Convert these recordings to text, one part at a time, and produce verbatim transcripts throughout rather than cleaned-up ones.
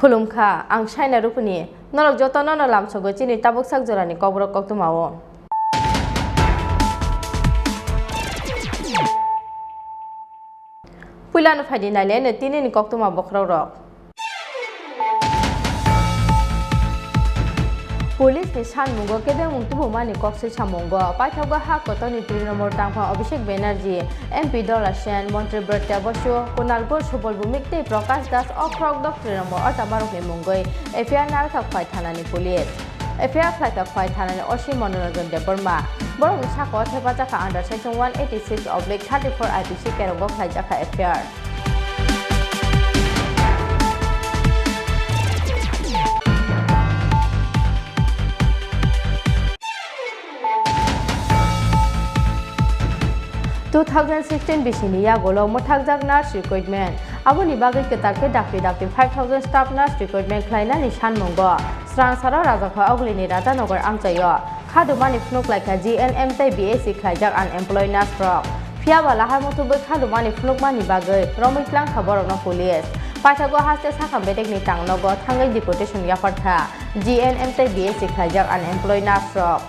Khulumkha, ang Saina Rupuni. Norok jotono no lamsogo chini tabuk sak jorani kokborok koktwmao. Puilano phaidi naileno tinini koktwma bokhorokrok. Police ni sanmungo kebengmung tubumani kok swi samungo paithago ha kotorni Trinamool tangphang Abhishek Banerjee, M P Dola Sen, Montri Bratya Basu, Kunal Ghosh, Subal Bhowmik tei Prakash Das okhorok dok Trinamool ojamarokni mungwi F I R narwkha Khowai thanani police. F I R khlaikha Khowai thanani O C Manoranjan Debbarma. Borokni sakao thepajakha under section one eighty six oblique thirty four I P C kerongo khlaijakha F I R. Two thousand sixteen bisini yagulo mwthakjak nurse recruitment. Aboni bagwi kwtal khe dakti dakti five thousand staff nurse recruitment khlainani sanmungo Swrangsaro Rajakhoy Ogulini Radhanagar amchaio khadumani phunuk laikha G N M tei B S C khlaijak unemployed nurse rok. Phiyaba lahai muthubwi khadumani phunukmani bagwi romwi tlangkha borokno police. Paithago haste sakha bedekni tangnogo thangwi deportation yapharkha G N M tei B S C khlaijak unemployed nurse rok.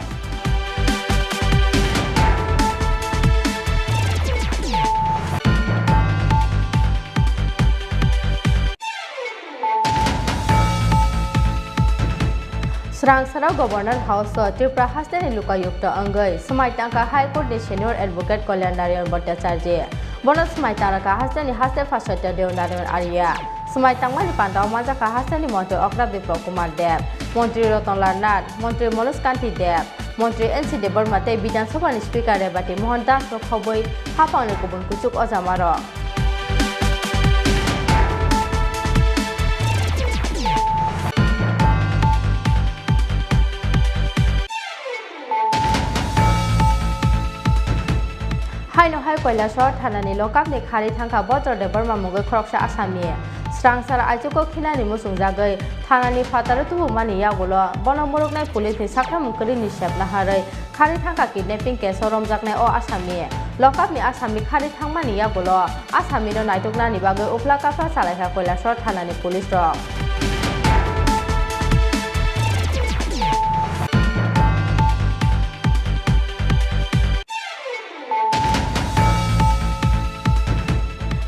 Swrangsarao Governor House-o Tripura hasteni lokayukta wngwi swmai tangkha High Court-ni Senior Advocate Kalyan Narayan Bhattacharjee. Bono swmai tangkha hasteni haste Pachhatya Deo Narayan Arya. Swmai tangmani pandao manjakha hasteni Montri Okra Biplab Kumar Deb, Montri Ratan Lal Nath, Montri Manoj Kanti Deb, Montri N C Debbarma tei Bidhan Sabhani Speaker Rebati Mohan Das-no khobwi haphangni kubun kuchuk ojamarok. Haino hai Kailasahar thanani lokapni khari thangkha Bhadra Debbarma mungwi khoroksa asami. Swrangsar aichugo khinani muchungjagwi thanani phataro tubumani yagulo bono muruknai police ni sakramung kwrwini sepna harwi khari thangkha kidnapping case o romjaknai o asami. Lokapni asami khari thangmani yagulo asamino naituknani bagwi uphla kaphra chalaikha Kailasahar thanani police rok.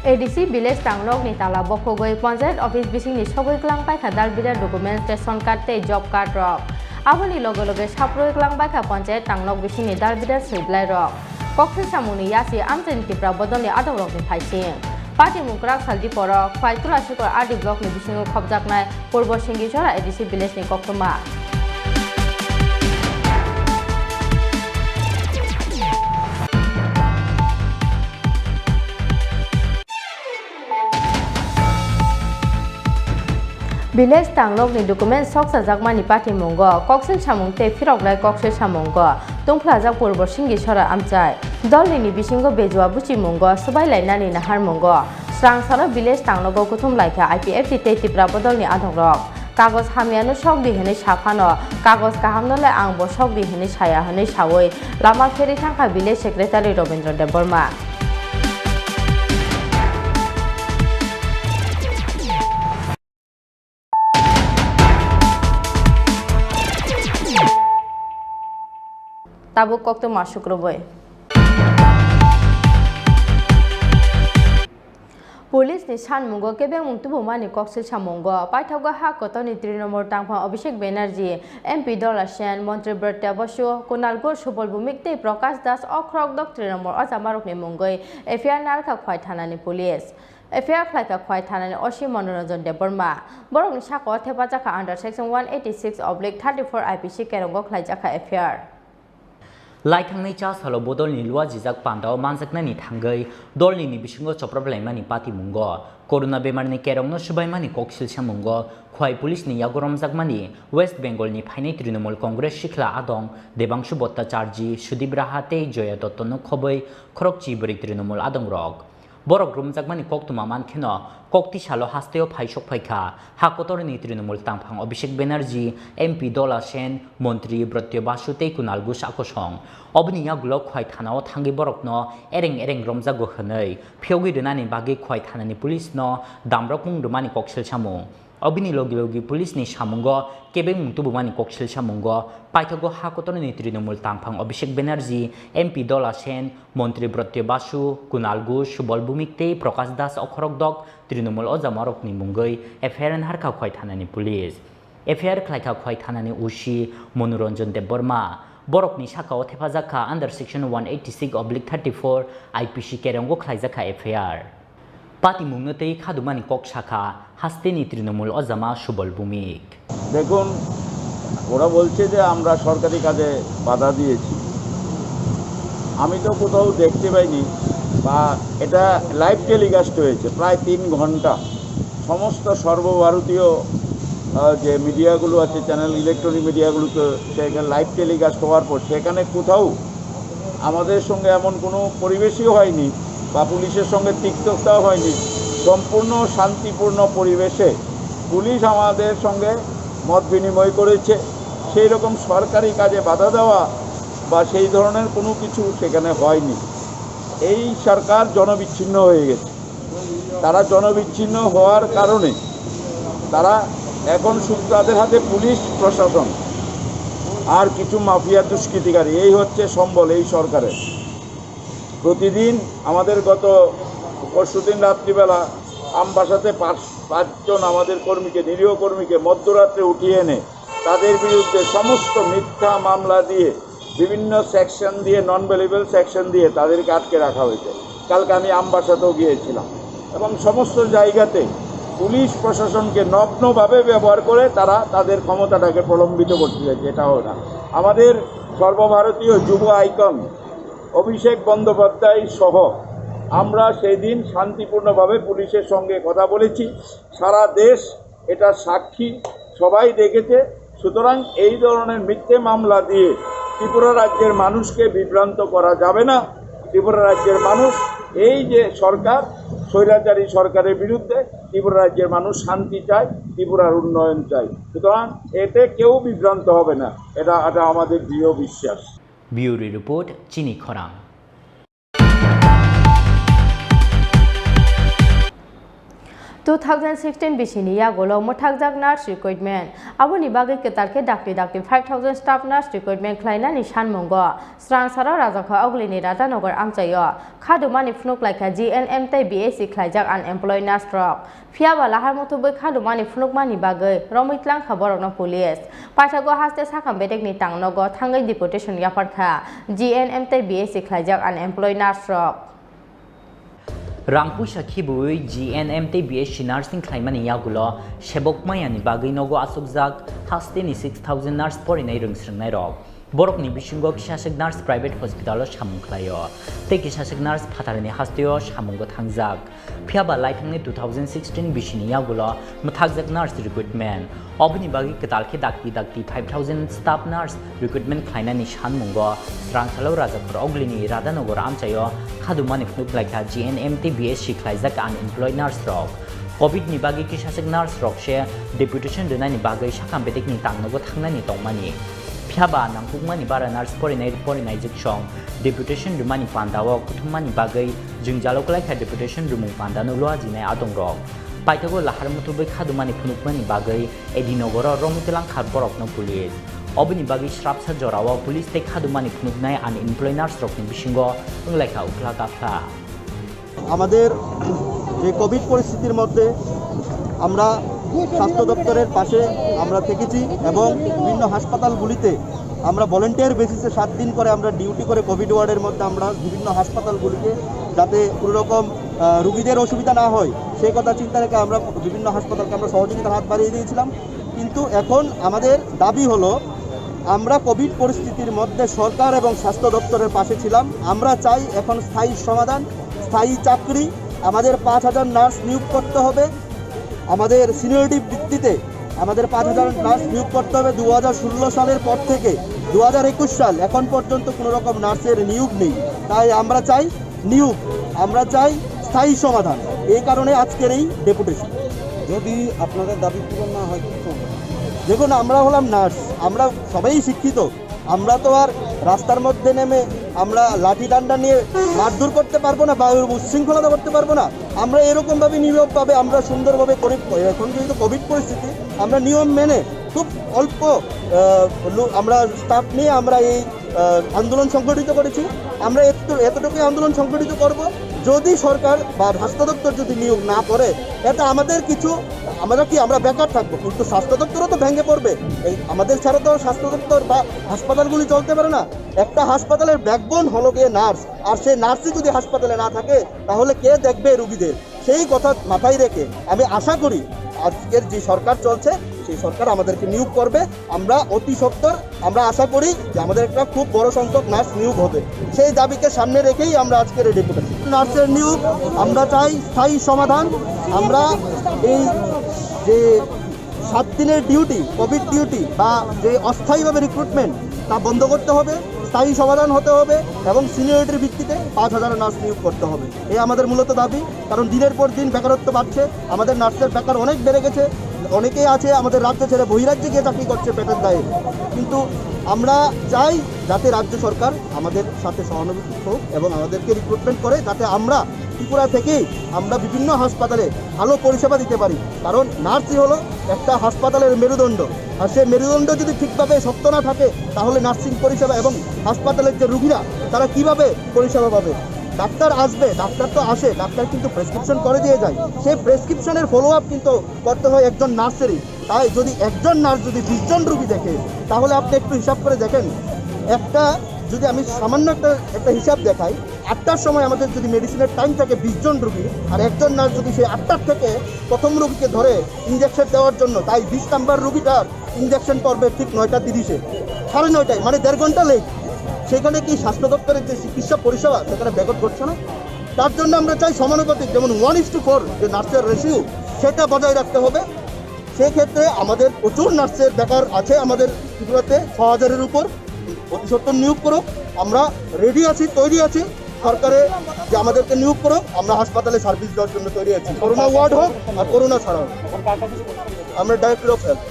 A D C village tangnokni tala bokhogwi panchayat office bisingni sogwi kwlang paikha dal bidal documents, ration card tei job card rok. Aboni loge loge saprwi kwlang paikha panchayat tangnok bisingni dal bidal swi bwlai rok. Kok swi samungni yasi amchaini Tipra bodolni adongrokni phaising. Patimung kwrak sal diporo Khwai Tulasikhor R D blockni bisingo khopjaknai Purbo Singhichora A D C village ni koktwma. Village tangnokni document sokchajakmani patimungo koksil samung tei phirokrai koksil samungo tungphlajak Purbo Singhichora amchai. Dolnini bisingo bejua buchimungo swbailainani naharmungo Swrangsaro village tangnogo kuthum laikha I P F T tei Tipra bodolni adongrok. Kagoj hamyano sokdi hwnwi saphano, kagoj kahamnole angbo sokdi hwnwi saya hwnwi sawi lama pherwi thangkha village secretary Robindra Debbarma. Tabuk koktwma sukrubwi. Police ni sanmungo kebengmung tubumani koksil samungo paithago ha kotorni Trinamool tangphang Abhishek Banerjee, M P Dola Sen, Montri Bratya Basu, Kunal Ghosh, Subal Bhowmik tei Prakash Das o khorokdok Trinamool ojamarokni mungwi F I R narwkha Khowai thanani police. F I R khlaikha Khowai thanani O C Manoranjan Debbarma. Borokni sakao thepajak kha under section one eighty six oblique thirty four I P C kerongo khlaijakha F I R. Laithangni cha salo bodolni luajijak pandao manjaknani thangwi dolnini bisingo chopraplaimani patimungo, corona bemarni kerongno swbaimani koksil samungo, Khowai police ni yago romjakmani West Bengal ni phainai Trinamool Congress sikla adong Debangshu Bhattacharjee, Sudip Raha tei Joya Dotto no khobwi khorokchi bwrwi Trinamool adongrok. Borok romjakmani koktwma mankheno, koktwi salo hasteo phai sokphaikha, ha kotorni Trinamool tangphang Abhishek Banerjee, M P Dola Sen, Montri Bratya Basu tei Kunal Ghosh akosong. Oboni yagulo Khowai thanao thangwi borokno ereng ereng romjago hwnwi phiyogwi rwnani bagwi Khowai thanani police no damrokmung rwmani koksil samung. Obini logi logi police ni samungo kebengmung tubumani koksil samungo paithago ha kotorni Trinamool tangphang Abhishek Banerjee, M P Dola Sen, Montri Bratya Basu, Kunal Ghosh, Subal Bhowmik tei Prakash Das o khorokdok Trinamool ojamarokni mungwi F I R narwkha Khowai thanani police. F I R khlaikha Khowai thanani O C Manoranjan Debbarma. Borokni sakao thepajakkha under section one eighty six oblique thirty four I P C kerongo khlaijakha F I R. Patimungno tei khadumani kok sakha hasteni Trinamool ojama Subal Bhowmik. দেখুন, ওরা বলছে যে আমরা সরকারি কাজে বাধা দিয়েছি। আমি তো কোথাও দেখতে পাইনি, বা এটা লাইভ টেলিকাস্ট হয়েছে প্রায় তিন ঘন্টা। সমস্ত সর্বভারতীয়, আহ, যে মিডিয়াগুলো আছে, চ্যানেল, ইলেকট্রনিক মিডিয়াগুলোতে সেখানে লাইভ টেলিকাস্ট হওয়ার পর সেখানে কোথাও আমাদের সঙ্গে এমন কোনো পরিবেশই হয়নি বা পুলিশের সঙ্গে তিক্ততাও হয়নি। সম্পূর্ণ শান্তিপূর্ণ পরিবেশে পুলিশ আমাদের সঙ্গে মত বিনিময় করেছে। সেই রকম সরকারি কাজে বাধা দেওয়া বা সেই ধরনের কোনো কিছু সেখানে হয়নি। এই সরকার জনবিচ্ছিন্ন হয়ে গেছে। তারা জনবিচ্ছিন্ন হওয়ার কারণে তারা এখন শুধু তাদের হাতে পুলিশ প্রশাসন আর কিছু মাফিয়া দুষ্কৃতিকারী, এই হচ্ছে সম্বল এই সরকারের। প্রতিদিন আমাদের গত পরশুদিন রাত্রিবেলা আমবাসাতে পাঁচ, পাঁচজন আমাদের কর্মীকে, নিরীহ কর্মীকে মধ্যরাত্রে উঠিয়ে এনে তাদের বিরুদ্ধে সমস্ত মিথ্যা মামলা দিয়ে, বিভিন্ন সেকশন দিয়ে, নন বেলেবল সেকশন দিয়ে তাদেরকে আটকে রাখা হয়েছে। কালকে আমি আমবাসাতেও গিয়েছিলাম এবং সমস্ত জায়গাতে পুলিশ প্রশাসনকে নগ্নভাবে ব্যবহার করে তারা তাদের ক্ষমতাটাকে প্রলম্বিত করতে চাইছে। এটা হয় না। আমাদের সর্বভারতীয় যুব আইকন অভিষেক বন্দ্যোপাধ্যায় সহ আমরা সেই দিন শান্তিপূর্ণভাবে পুলিশের সঙ্গে কথা বলেছি। সারা দেশ এটা সাক্ষী, সবাই দেখেছে। সুতরাং এই ধরনের মিথ্যে মামলা দিয়ে ত্রিপুরা রাজ্যের মানুষকে বিভ্রান্ত করা যাবে না। ত্রিপুরা রাজ্যের মানুষ, এই যে সরকার, স্বৈরাচারী সরকারের বিরুদ্ধে ত্রিপুরা রাজ্যের মানুষ শান্তি চায়, ত্রিপুরার উন্নয়ন চায়। সুতরাং এতে কেউ বিভ্রান্ত হবে না, এটা, এটা আমাদের দৃঢ় বিশ্বাস। Bureau Report, Chini Khorang. Two thousand sixteen bisini yagulo mwthakjak nurse recruitment. Aboni bagwi kwtal khe dakti dakti five thousand staff nurse recruitment khlainani sanmungo Swrangsaro Rajakha Ogulini Radhanagar amchaio khadumani phunuk laikha G N M tei B S C khlaijak unemployed nurse rok. Phiyaba lahar muthubwi khadumani phunukmani bagwi romwi tlangkha borokno police. Paithago haste sakam bedekni tangnogo thangwi deputation yapharkha G N M tei B S C khlaijak unemployed nurse rok. Rang puisa khibui G N M tei B S C nursing khlaimani yagulo sebok mayani bagwi nogo asokjak hasteni six thousand nurse porinai rwngsrwngnairok. Borokni bisingo kisaswk nurse private hospital-o samung khlaio, tei kisaswk nurse phatarni hasteo samungo thangjak. Phiyaba laithangni two thousand sixteen bisini yagulo mwthakjak nurse recruitment. Oboni bagwi kwtal khe dakti dakti five thousand staff nurse recruitment khlainani sanmungo Swrangsalo Rajakhor Ogulini Radhanagar amchaio khadumani phunuk laikha G N M tei B S C khlaijak unemployed nurse rok. Covid ni bagwi kisaswk nurse rok se deputation rwnani bagwi sakam bedekni tangnogo thangnani tongmani. Phiyaba nangkukmani bara nurse porinai porinai jwksong deputation rwmani pandao kuthummani bagwi jwngjalo kwlaikha deputation rwmung pandano luajinai adongrok. Paithago lahar muthubwi khadumani phunukmani bagwi Edinogoro romwi twlangkha borokno police. Oboni bagwi srapsa jorao police tei khadumani phunuknai unemployed nurse rokni bisingo wnglaikha ukhla kaphla. আমাদের যে কোভিড পরিস্থিতির মধ্যে আমরা স্বাস্থ্য দপ্তরের পাশে আমরা থেকেছি এবং বিভিন্ন হাসপাতালগুলিতে আমরা ভলেন্টিয়ার বেসিসে সাত দিন করে আমরা ডিউটি করে কোভিড ওয়ার্ডের মধ্যে আমরা বিভিন্ন হাসপাতালগুলিকে যাতে কোনো রকম, আহ, রুগীদের অসুবিধা না হয়, সেই কথা চিন্তা রেখে আমরা বিভিন্ন হাসপাতালকে আমরা সহযোগিতার হাত বাড়িয়ে দিয়েছিলাম। কিন্তু এখন আমাদের দাবি হলো, আমরা কোভিড পরিস্থিতির মধ্যে সরকার এবং স্বাস্থ্য দপ্তরের পাশে ছিলাম। আমরা চাই এখন স্থায়ী সমাধান, স্থায়ী চাকরি। আমাদের পাঁচ হাজার নার্স নিয়োগ করতে হবে। আমাদের সিনিয়রিটি ভিত্তিতে আমাদের পাঁচ হাজার নার্স নিয়োগ করতে হবে। দু হাজার ষোলো সালের পর থেকে দু হাজার একুশ সাল এখন পর্যন্ত কোনো রকম নার্সের নিয়োগ নেই। তাই আমরা চাই নিয়োগ, আমরা চাই স্থায়ী সমাধান। এই কারণে আজকের এই ডেপুটেশন। যদি আপনাদের দাবি পূরণ না হয়, কি করবেন? দেখুন, আমরা হলাম নার্স, আমরা সবাই শিক্ষিত। আমরা তো আর রাস্তার মধ্যে নেমে আমরা লাঠি ডান্ডা নিয়ে মারধর করতে পারবো না বা উচ্ছৃঙ্খলতা করতে পারবো না। আমরা এরকমভাবে নীরবভাবে আমরা সুন্দরভাবে করে, এখন যেহেতু কোভিড পরিস্থিতি, আমরা নিয়ম মেনে খুব অল্প, আহ, লো-, আমরা স্টাফ নিয়ে আমরা এই, আহ, আন্দোলন সংগঠিত করেছি। আমরা এত-, এতটুকুই আন্দোলন সংগঠিত করব। যদি সরকার বা স্বাস্থ্য দপ্তর যদি নিয়োগ না করে, এটা আমাদের কিছু, আমরা কি, আমরা বেকার থাকবো, কিন্তু স্বাস্থ্য দপ্তরও তো ভেঙে পড়বে। এই আমাদের ছাড়া তো স্বাস্থ্য দপ্তর বা হাসপাতালগুলি চলতে পারে না। একটা হাসপাতালের ব্যাকবোন হলো গিয়ে নার্স, আর সেই নার্সই যদি হাসপাতালে না থাকে, তাহলে কে দেখবে রুগীদের? সেই কথা মাথায় রেখে আমি আশা করি আজকের যে সরকার চলছে, সেই সরকার আমাদেরকে নিয়োগ করবে। আমরা অতি সত্বর, আমরা আশা করি যে আমাদের একটা খুব বড় সংখ্যক নার্স নিয়োগ হবে। সেই দাবিকে সামনে রেখেই আমরা আজকের এই ডেপুটেশন। নার্সের নিয়োগ, আমরা চাই স্থায়ী সমাধান। আমরা এই যে সাত দিনের ডিউটি, কোভিড ডিউটি বা যে অস্থায়ীভাবে রিক্রুটমেন্ট, তা বন্ধ করতে হবে, স্থায়ী সমাধান হতে হবে এবং সিনিয়রিটির ভিত্তিতে পাঁচ হাজার নার্স নিয়োগ করতে হবে। এই আমাদের মূলত দাবি, কারণ দিনের পর দিন বেকারত্ব বাড়ছে, আমাদের নার্সের বেকার অনেক বেড়ে গেছে, অনেকেই আছে আমাদের রাজ্য ছেড়ে বহিরাজ্যে গিয়ে চাকরি করছে পেটের দায়ে। কিন্তু আমরা চাই যাতে রাজ্য সরকার আমাদের সাথে সহানুভূতি হোক এবং আমাদেরকে রিক্রুটমেন্ট করে, যাতে আমরা ত্রিপুরা থেকেই আমরা বিভিন্ন হাসপাতালে ভালো পরিষেবা দিতে পারি। কারণ নার্সই হলো একটা হাসপাতালের মেরুদণ্ড, আর সেই মেরুদণ্ড যদি ঠিকভাবে শক্ত না থাকে, তাহলে নার্সিং পরিষেবা এবং হাসপাতালের যে রুগীরা, তারা কিভাবে পরিষেবা পাবে? ডাক্তার আসবে, ডাক্তার তো আসে, ডাক্তার কিন্তু প্রেসক্রিপশন করে দিয়ে যায়। সেই প্রেসক্রিপশনের ফলো আপ কিন্তু করতে হয় একজন নার্সেরই। তাই যদি একজন নার্স যদি বিশ জন রুগী দেখে, তাহলে আপনি একটু হিসাব করে দেখেন, একটা, যদি আমি সামান্য একটা, একটা হিসাব দেখাই, আটটার সময় আমাদের যদি মেডিসিনের টাইম থাকে বিশ জন রুগী, আর একজন নার্স যদি সেই আটটার থেকে প্রথম রুগীকে ধরে ইঞ্জেকশন দেওয়ার জন্য, তাই বিশ নাম্বার রুগীটার ইঞ্জেকশন পড়বে ঠিক নয়টা তিরিশে, সাড়ে নয়টায়, মানে দেড় ঘন্টা লেট। সেখানে কি স্বাস্থ্য দপ্তরের যে চিকিৎসা পরিষেবা, সেখানে ব্যাঘাত ঘটছে না? তার জন্য আমরা চাই সমানুপাতিক, যেমন ওয়ান ইস টু ফোর যে নার্সের রেশিও, সেটা বজায় রাখতে হবে। সেক্ষেত্রে আমাদের প্রচুর নার্সের বেকার আছে আমাদের ত্রিপুরাতে, ছ হাজারের উপর। অতি সত্বর নিয়োগ করুক, আমরা রেডি আছি, তৈরি আছি। সরকারে যে আমাদেরকে নিয়োগ করুক, আমরা হাসপাতালে সার্ভিস দেওয়ার জন্য তৈরি আছি, করোনা ওয়ার্ড হোক আর করোনা ছাড়া হোক। আমরা ডাইরেক্টর অফ হেলথ।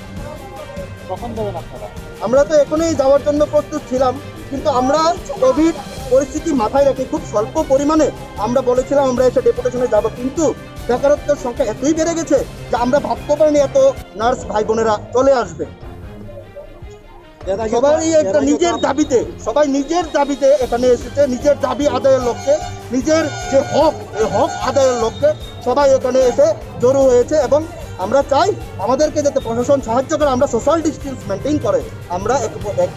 কখন দেবেন আপনারা? আমরা তো এখনই যাওয়ার জন্য প্রস্তুত ছিলাম, কিন্তু আমরা কোভিড পরিস্থিতি মাথায় রেখে খুব স্বল্প পরিমাণে আমরা বলেছিলাম আমরা এসে ডেপুটেশনে যাব, কিন্তু বেকারত্বের সংখ্যা এতই বেড়ে গেছে যে আমরা ভাবতে পারিনি এত নার্স ভাই বোনেরা চলে আসবে। সবাই একটা নিজের দাবিতে, সবাই নিজের দাবিতে এখানে এসেছে, নিজের দাবি আদায়ের লক্ষ্যে, নিজের যে হক, এই হক আদায়ের লক্ষ্যে সবাই এখানে এসে জড়ো হয়েছে। এবং আমরা চাই আমাদেরকে যাতে প্রশাসন সাহায্য করে, আমরা সোশ্যাল ডিস্টেন্স মেনটেন করে আমরা এক, এক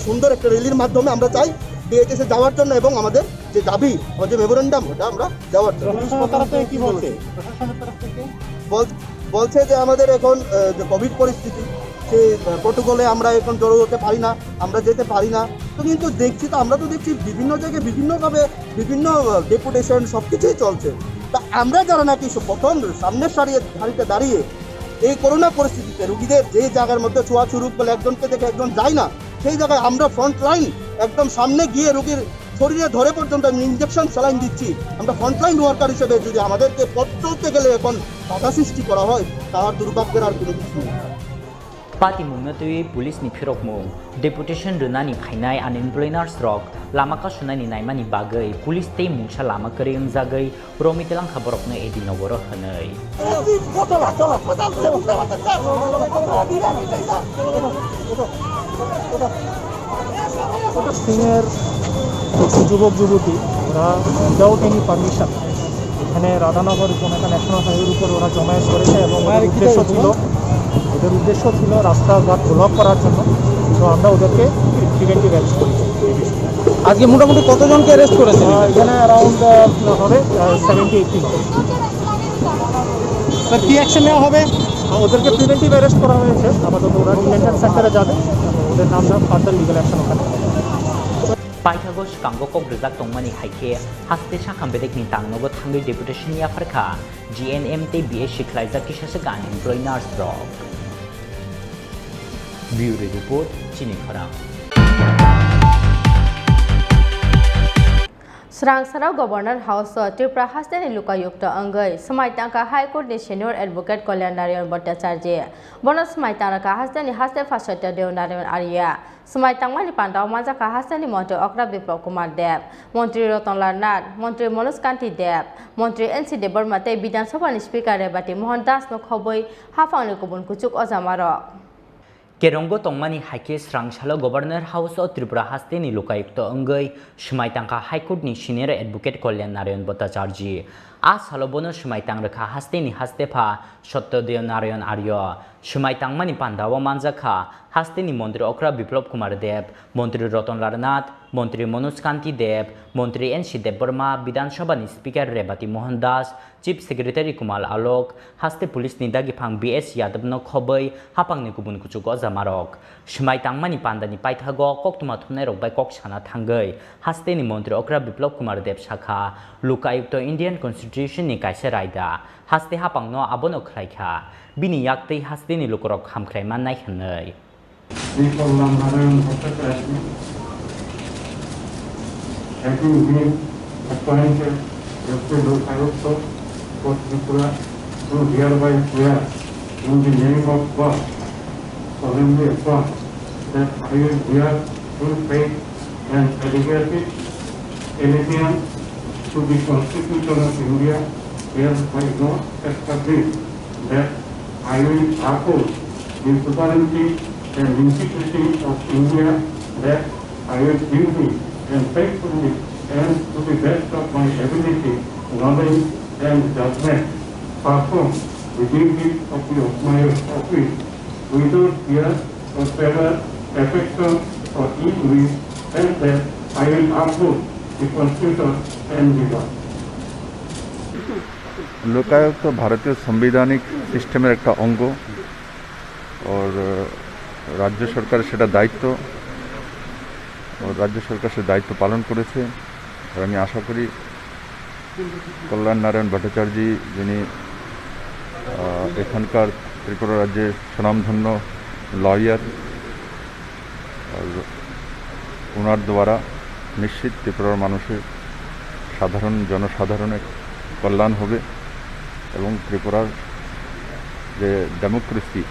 সুন্দর একটা র্যালির মাধ্যমে আমরা চাই বিএইচএস এ যাওয়ার জন্য এবং আমাদের যে দাবি, আমাদের মেমোরেন্ডাম, ওটা আমরা দেওয়ার জন্য। প্রশাসনের তরফ থেকে কি বলছে? প্রশাসনের তরফ থেকে? বল-, বলছে যে আমাদের এখন, আহ, যে কোভিড পরিস্থিতি, সেই, আহ, প্রোটোকলে আমরা এখন জড়ো হতে পারি না, আমরা যেতে পারি না। তো কিন্তু দেখছি তো, আমরা তো দেখছি বিভিন্ন জায়গায় বিভিন্নভাবে বিভিন্ন, আহ, ডেপুটেশন সব কিছুই চলছে। তা আমরা যারা নাকি স-, প্রথম সামনের সারিয়ে, সারিতে দাঁড়িয়ে এই করোনা পরিস্থিতিতে রুগীদের যে জায়গার মধ্যে ছোঁয়াছুঁই রোগ বলে একজনকে দেখে একজন যায় না, সেই জায়গায় আমরা ফ্রন্ট লাইন, একদম সামনে গিয়ে রুগীর শরীরে ধরে পর্যন্ত আমি ইঞ্জেকশন স্যালাইন দিচ্ছি। আমরা ফ্রন্টলাইন ওয়ার্কার হিসেবে যদি আমাদেরকে পথ চলতে গেলে এখন বাধা সৃষ্টি করা হয়, তার দুর্ভাগ্যের আর কোনো কিছু নেই। Patimungno twiwi police ni phirokmung, deputation rwnani phainai unemployed nurse rok lama kasunani naimani bagwi police tei mungsa lama kwrwi wngjagwi romwi twlangkha borokno A D Nogoro hwnwi. সিংয়ের কিছু যুবক যুবতী, ওরা উইদাউট এনি পারমিশন এখানে রাধানগর কোনো একটা ন্যাশনাল হাইওয়ের উপর ওরা জমায়েত করেছে এবং ওদের উদ্দেশ্য ছিল, ওদের উদ্দেশ্য ছিল রাস্তাঘাট ব্লক করার জন্য। তো আমরা ওদেরকে প্রিভেন্টিভ অ্যারেস্ট করেছি। আজকে মোটামুটি কতজনকে অ্যারেস্ট করেছে? আহ, এখানে অ্যারাউন্ড হবে সেভেন্টি এইটটি। স্যার, কি অ্যাকশন নেওয়া হবে? ওদেরকে প্রিভেন্টিভ অ্যারেস্ট করা হয়েছে। আপাতত ওরা ডিটেনশন সেন্টারে যাবে, ওদের নাম নাম ফার্দার লিগ্যাল অ্যাকশন ওখানে। Paithago swkango kok rwjak tongmani hai khe, haste sakham bedekni tangnogo thangwi deputation yapharkha G N M tei B S C khlaijak kisasa unemployed nurse rok. Bureau report, Chini Khorang. Swrangsarao Governor House o Tripura hasteni lukayukto wngwi swmai tangkha High Court ni Senior Advocate Kalyan Narayan Bhattacharjee. Bono swmai tangkha hasteni haste pha Satya Dev Narayan Arya. Swmai tangmani pandao manjakha hasteni Montri Okra Biplab Kumar Deb, Montri Ratan Lal Nath, Montri Manoj Kanti Deb, Montri N C Debbarma tei Bidhan Sabha ni Speaker Rebati Mohan Das no khobwi haphangni kubun kuchuk ojamarok. Kerongo tongmani hai khe swrangsalo Governor House o Tripura hasteni lukayukto wngwi swmai tangkha High Court ni Senior Advocate Kalyan Narayan Bhattacharjee. A salo bono swmai tangrwkha hasteni haste pha Satya Dev Narayan Arya. Swmai tangmani pandao manjakha hasteni Montri Okra Biplab Kumar Deb, Montri Ratan Lal Nath, Montri Manoj Kanti Deb, Montri N C Debbarma, Bidhan Sabha ni Speaker Rebati Mohan Das, Chief Secretary Kumal Alok, haste police ni dagiphang B S Yadav no khobwi haphangni kubun kuchuk ojamarok. Swmai tangmani pandani paithago koktwma thumnairok bai kok sana thangwi hasteni Montri Okra Biplab Kumar Deb sakha, Lokayukto Indian Constitution ni kaisa raida, haste haphangno abono khlaikha. Bini yaktwi hasteni lukurok hamkrai mannai hwnwi. Sri Kalyan Narayan Bhattacharya, having been appointed as the Lokayukta for Tripura, do hereby swear in the name of God, solemnly affirm that I will bear true faith and allegiance, allegiance to the Constitution of India, hereby established that I will uphold the sovereignty and integrity of India, that I will duly and faithfully and to the best of my ability, knowledge and judgment, perform the duties of the, of my office without fear or favor, affection or ill will, and that I will uphold the Constitution and the law. Lokayukta ভারতীয় সাংবিধানিক সিস্টেমের একটা অঙ্গ। ওর, আহ, রাজ্য সরকারের সেটা দায়িত্ব, ওর রাজ্য সরকার সে দায়িত্ব পালন করেছে। আর আমি আশা করি কল্যাণ নারায়ণ ভট্টাচার্য, যিনি, আহ, এখানকার ত্রিপুরা রাজ্যের স্বনামধন্য লয়ার, আর ওনার দ্বারা নিশ্চিত ত্রিপুরার মানুষের সাধারণ জনসাধারণের কল্যাণ হবে এবং ত্রিপুরার যে ডেমোক্রেসি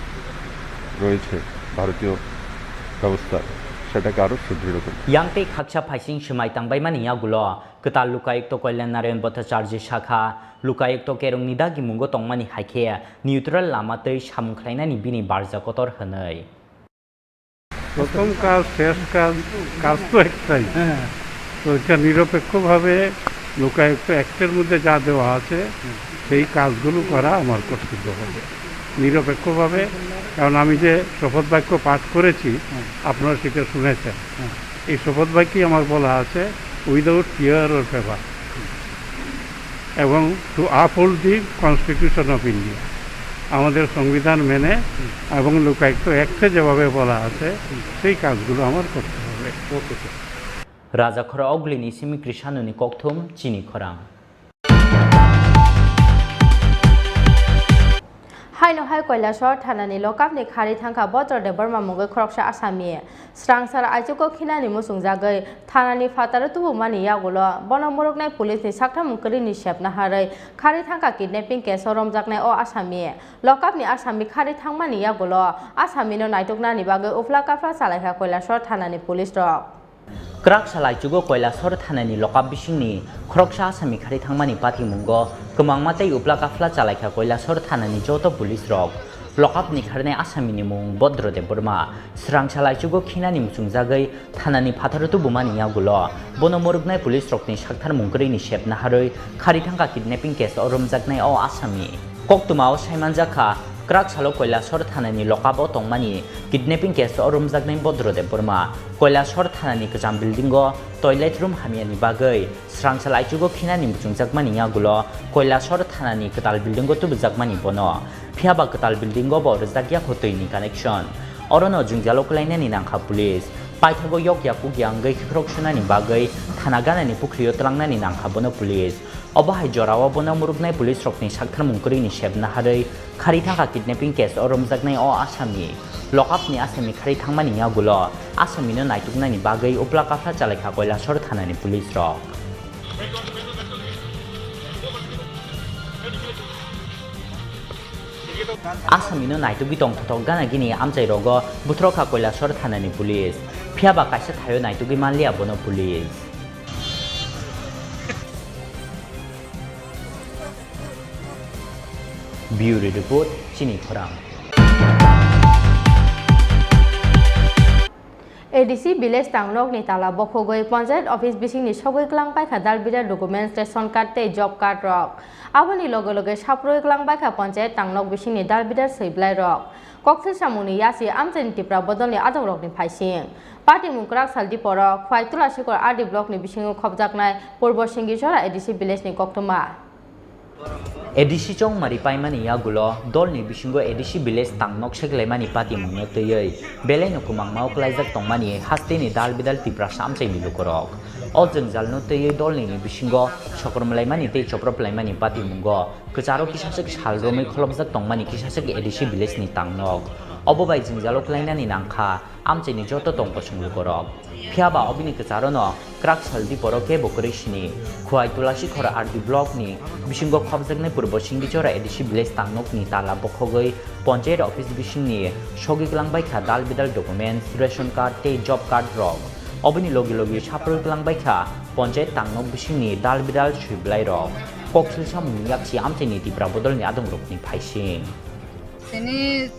রয়েছে ভারতীয় ব্যবস্থার, সেটাকে আরও সুদৃঢ় করবে। Yang tei khaksa phaising swmai tangbaimani yagulo kwtal Lokayukto Kalyan Narayan Bhattacharjee sakha, Lokayukto kerongni dagimungo tongmani hai khe neutral lama twi samung khlainani bini barja kotor hwnwi. প্রথম কাজ, শেষ কাজ, কাজ তো একটাই। হ্যাঁ। তো এটা নিরপেক্ষভাবে লোকায়ুক্ত অ্যাক্টের মধ্যে যা দেওয়া আছে, হুম। সেই কাজগুলো করা আমার কর্তব্য হবে নিরপেক্ষভাবে। কারণ আমি যে শপথ বাক্য পাঠ করেছি, হুম। আপনারা সেটা শুনেছেন। হুম। এই শপথ বাক্যেই আমার বলা আছে, "Without fear or favor।" এবং to uphold the Constitution of India, আমাদের সংবিধান মেনে এবং লোকায়ুক্ত অ্যাক্টে যেভাবে বলা আছে, সেই কাজগুলো আমার করতে হবে। ওকে, sir. Rajakhor Ogulini simi Krishanoni kokthum chini khorang. Haino hai Kailasor thanani lokapni khari thangkha Bojro Debbarma mungwi khoroksa asami. Swrangsar aichugo khinani muchungjagwi thanani phataro tubumani yagulo bono muruknai police ni saktharmung kwrwini sep naharwi khari thangkha kidnapping case o romjaknai o asami. Lokapni asami khari thangmani yagulo asamino naituknani bagwi uphla kaphla chalaikha Kailasor thanani police rok. Kwrak salaichugo Kailasor thanani lokap bisingni khoroksa asami khari thangmani patimungo kwmangma tei uphla kaphla chalaikha Kailasor thanani joto police rok. Lokapni kharnai asamini mung Bodro Debbarma. Srangsa laichugo khinani muchungjagwi thanani phatharo tubumani yagulo bono muruknai police rokni saktharmung kwrwini sep naharwi khari thangkha kidnapping case o romjaknai o asami. Koktwmao saimanjakha, kwrak salo Koilasor thanani lokap o tongmani kidnapping case o romjaknai Bodro Debbarma. Koilasor thanani kwcham building o toilet room hamyani bagwi srangsa laichugo khinani muchungjakmani yagulo Koilasor thanani kwtal building o tubujakmani bono. Phiyaba kwtal building o bo rwjakya kho twini connection. Orono jwngjalo kwlainani nangkha police. Paithago yokya kukya wngwi khikrok sunani bagwi thana ganani pukhrio tlangnani nangkha bono police. Obo hai jorao bono muruknai police rokni saktharmung kwrwini sep naharwi khari thangkha kidnapping case o romjaknai o asami. Lokapni asami khari thangmani yagulo asamino naituknani bagwi upla kaphla chalaikha Koilasor thanani police rok. Asamino naitugwi tongthothok gana gini amchai rogo buthrokha Koilasor thanani police. Phiyaba kaisa thaio naitugwi manliya bono police. Bureau Report, Chini Khorang. A D C village tangnokni tala bokhogwi panchayat office bisingni sogwi kwlangpaikha dal bidal documents, ration card tei job card rok. Aboni loge loge saproi kwlangpaikha panchayat tangnok bisingni dal bidal swi bwlai rok. Kokthil samungni yasi amchaini Tipra bodolni adongrokni phaising. Patimung kwrak sal diporo Khwai Tulasikhor R D blockni bisingo khopjaknai Purbo Singhichora A D C village ni koktwma. A D C chongmari paimani yagulo dolni bisingo A D C village tangnok seklaimani patimungno twiwi belaino kwmangmao kwlaijak tongmani hasteni dal bidal Tiprasa amchaini lukurok. O jwngjalno twiwi dolnini bisingo sokromlaimani tei choproplaimani patimungo kwcharo kisaswk sal romwi kholopjak tongmani kisaswk A D C village ni tangnok. Obo bai jwngjalo kwlainani nangkha amchaini joto tongkosong lukurok. Phiyaba obini kwcharono kwrak sal diporo kebo kwrwi sini. Khwai Tulasikhor R D block ni bisingo khopjaknai Purbo Singhichora A D C village tangnokni tala bokhogwi panchayat office bisingni sogwi kwlangbaikha dal bidal documents, ration card tei job card rok. Obini logi logi saproi kwlangbaikha panchayat tangnok bisingni dal bidal swi bwlairok. Kokthil samungni yaksi amchaini Tipra bodolni adongrokni phaising. Tini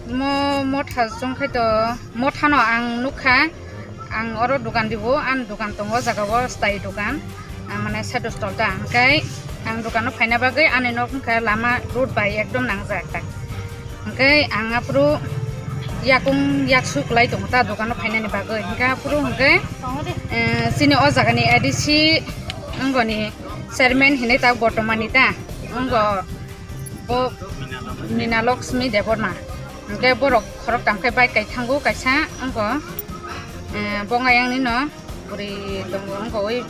mo motha chongkhai to mothano ang nukha, ang oro dukan dibo, ang dukan tongo, o jaga o style dukan, ah, mane side stall ta, hwnkhe ang dukano phaina bagwi ani nok wngkha lama road bai ekdom nangjak ta, hwnkhe ang aphuru yakung yaksu kwlai tongo ta dukano phainani bagwi, hwnkhe aphuru hwnkhe, eh, chini o jagani A D C wngoni chairman hinwi ta bortomani ta wngkha. Bo Mina Lakshmi Debbarma. Hwnkhe borok khoroktham khe bike kai thango kaisa, wngkha, eh, bongayang nino bwrwi tongo, wngkha oi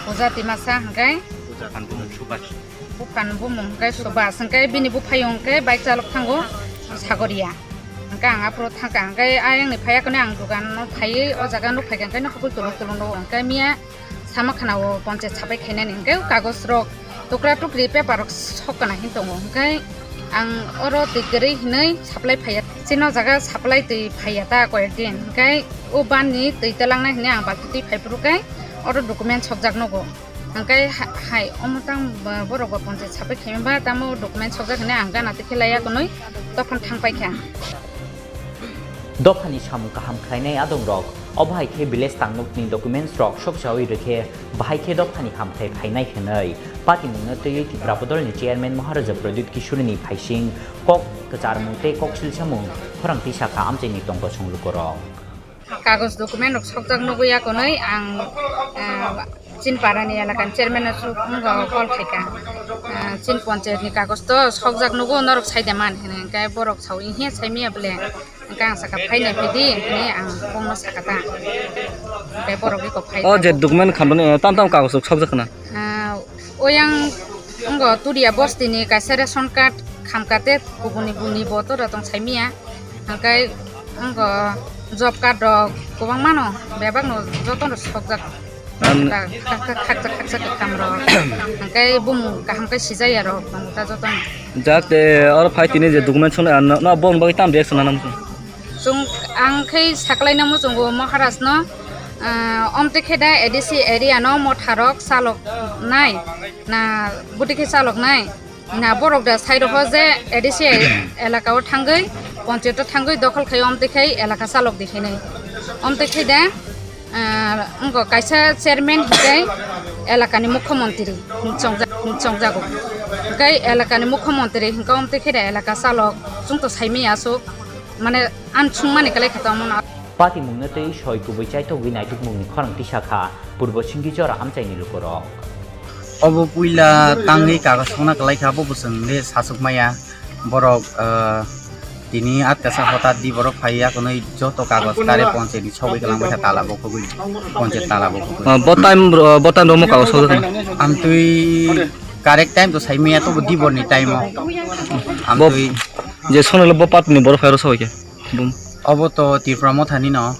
Puja Timasa hwnkhe. Buphan bumung Subhas. Buphan bumung hwnkhe Subhas, hwnkhe bini buphayung hwnkhe bike chalok thango Sagoria. Hwnkhe ang aphuru thangkha, hwnkhe ayang ni phaiya khe ang dukan no phaiwi o jaga no phaikha, hwnkhe no kubui tulung tulung no hwnkhe miya. Sama khana o panchayat sapai khainani hwnkhe kagoj rok tukra tukri paper rok sok kana hin tongo, hwnkhe ang oro twi kwrwi hinwi supply phaiya, chini o jaga supply twi phaiya ta koyek din, hwnkhe o ban ni twi talangnai hinwi ang balti twi phai phuru khe oro document sokjak nugo, hwnkhe ha-, hai omo tang borok bo panchayat sapai khaima ba tamo document sokjak hinwi ang gana twi khe laiya kwnwi dophano thang paikha. Dophani samung kaham khlainai adongrok, obo hai khe village tangnokni documents rok sokchawi rwkhe bahai khe dophani hamthai phainai hwnwi patimungno twiwi Tipra Bodolni chairman Maharaja Pradyut Kishorini phaising kok kwcharmung tei kok silsamung khorang tisa kha amchaini tongkosong lukurok. Kagoj document rok sokjak nugwi ya kwnwi ang, ah, Chinparani elakani chairman no suk wngkha call khaikha. Ah, Chin panchayat ni kagoj to sokjak nugo norok saida man hinwi, hwnkhe borok sawi hiya saimaya bole, hwnkhe ang sakha phainai phaidi hinwi ang bongno sakha ta. Hwnkhe borok eko phai O je tabuk. Document khamrani, eh, tam tam kagoj rok sokjak khna. Ah, oyang wngkha Turia bosti ni kaisa ration card khamkha te kubuni buni bo tora tong saimaya. Hwnkhe wngkha job card rok kwbangma no bebak no joto no sokjak. An- Khaksa, khaksa, khaksa kwkham rok. Hwnkhe bumung kaham khe sijaya rok tongo ta joto no. Jak te oro phai tini je document swngnai, ano, no, bongni bagwi tam reaction nang? Chwng, ang khe saklai namo chwngo Maharaj no, ah, omte khe da A D C area no motha rok chalok nai, na buti khe chalok nai. Na borok da sai rokho je A D C elaka o thangwi, ponchayat o thangwi dokhol khai, omtwi khai elaka chalok di hinwi. Omtwi khai da, ah, wngkha kaisa chairman hinkhe elakani mukhyamantri chongjak-, chongjago. Hinkhe elakani mukhyamantri hinkhe omtwi khai da elaka chalok chwng to saimaya aswk, mane, ang chwngmani kwlai kha tongmano. Patimungno tei soi kubui chaithogwi naitukmungni khorang tisa kha Purbo Singhichora amchaini lukurok. Obo puila tangwi kagoj sokna kwlai kha, abo bo chwng le sachuk maya. Borok, ah, tini atkasa hotat di borok phai ya, kunui joto kagoj kare ponchayat ni sogwi kwlangbai kha, tala bo khogwi, ponchayat tala bo khogwi. Ah, bo time, ah, bo time romo kagoj sokjaknai? Amtwi correct time to sai maya, to bo dibor ni time o. Bo amtwi je sonole bo part ni borok phai ro sogwi khe. Bum. Obo to Tripura Mothani no.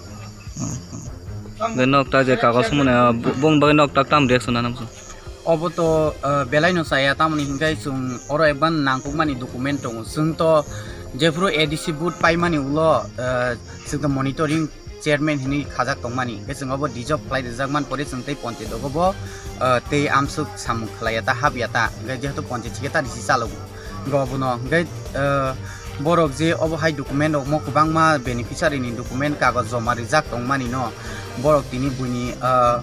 Hwnkhe nok ta je kagos mane, ah, bu-, bung bagwi nok ta tam reaction anam song. Obo to, ah, belai no chaya, tamoni hinkhe chwng oro ekban nangkukmani document tongo. Chwng to jephuru A D C vote paimani ulo, ah, chwng to monitoring chairman hinwi khajak tongmani. Hinkhe chwng obo dissolve khlai rijak man pore chwng tei ponchayat obo bo, ah, tei amsuk samung khlaiya ta, hapya ta. Hinkhe jehetu ponchayat secretary si chalogo. Go abono hwnkhe, eh, borok je obo hai document rok mo kwbangma beneficiary ni document kagoj joma rijak tongmani no, borok tini buini, eh,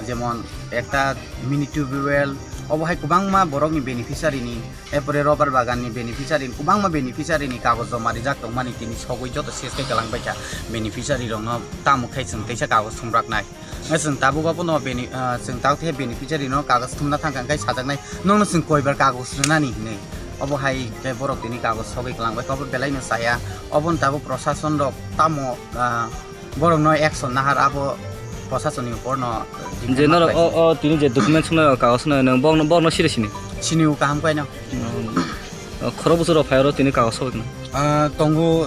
jemon ekta mini tubewell, obo hai kwbangma borok ni beneficiary ni, erpore rubber bagan ni beneficiary ni, kwbangma beneficiary ni kagoj joma rijak tongmani tini sogwi joto ses khe kwlangbaikha beneficiary rok no tamo khai chwng teisa kagoj thumraknai. Hwnkhe chwng tabuk abono beni-, ah, chwng tabuk khe beneficiary no kagoj thumna thangkha, hwnkhe sajaknai, "Nokno chwng koibar kagoj rwnani?" hinwi. Obo hai khe borok tini kagoj sogwi kwlangbai kha, obo belai no chaya. Oboni tabuk prosason rok tamo, ah, borok no action nahar, abo prosason ni upor no, ah, je norok o, o tini je document swngnai rok kagoj swngnai, nwng bokno, bokno siri sini? Sini o kaham khe no. Hmm. O, khorok bwswk rok phai oro tini kagoj sogwi khna? Ah, tongo,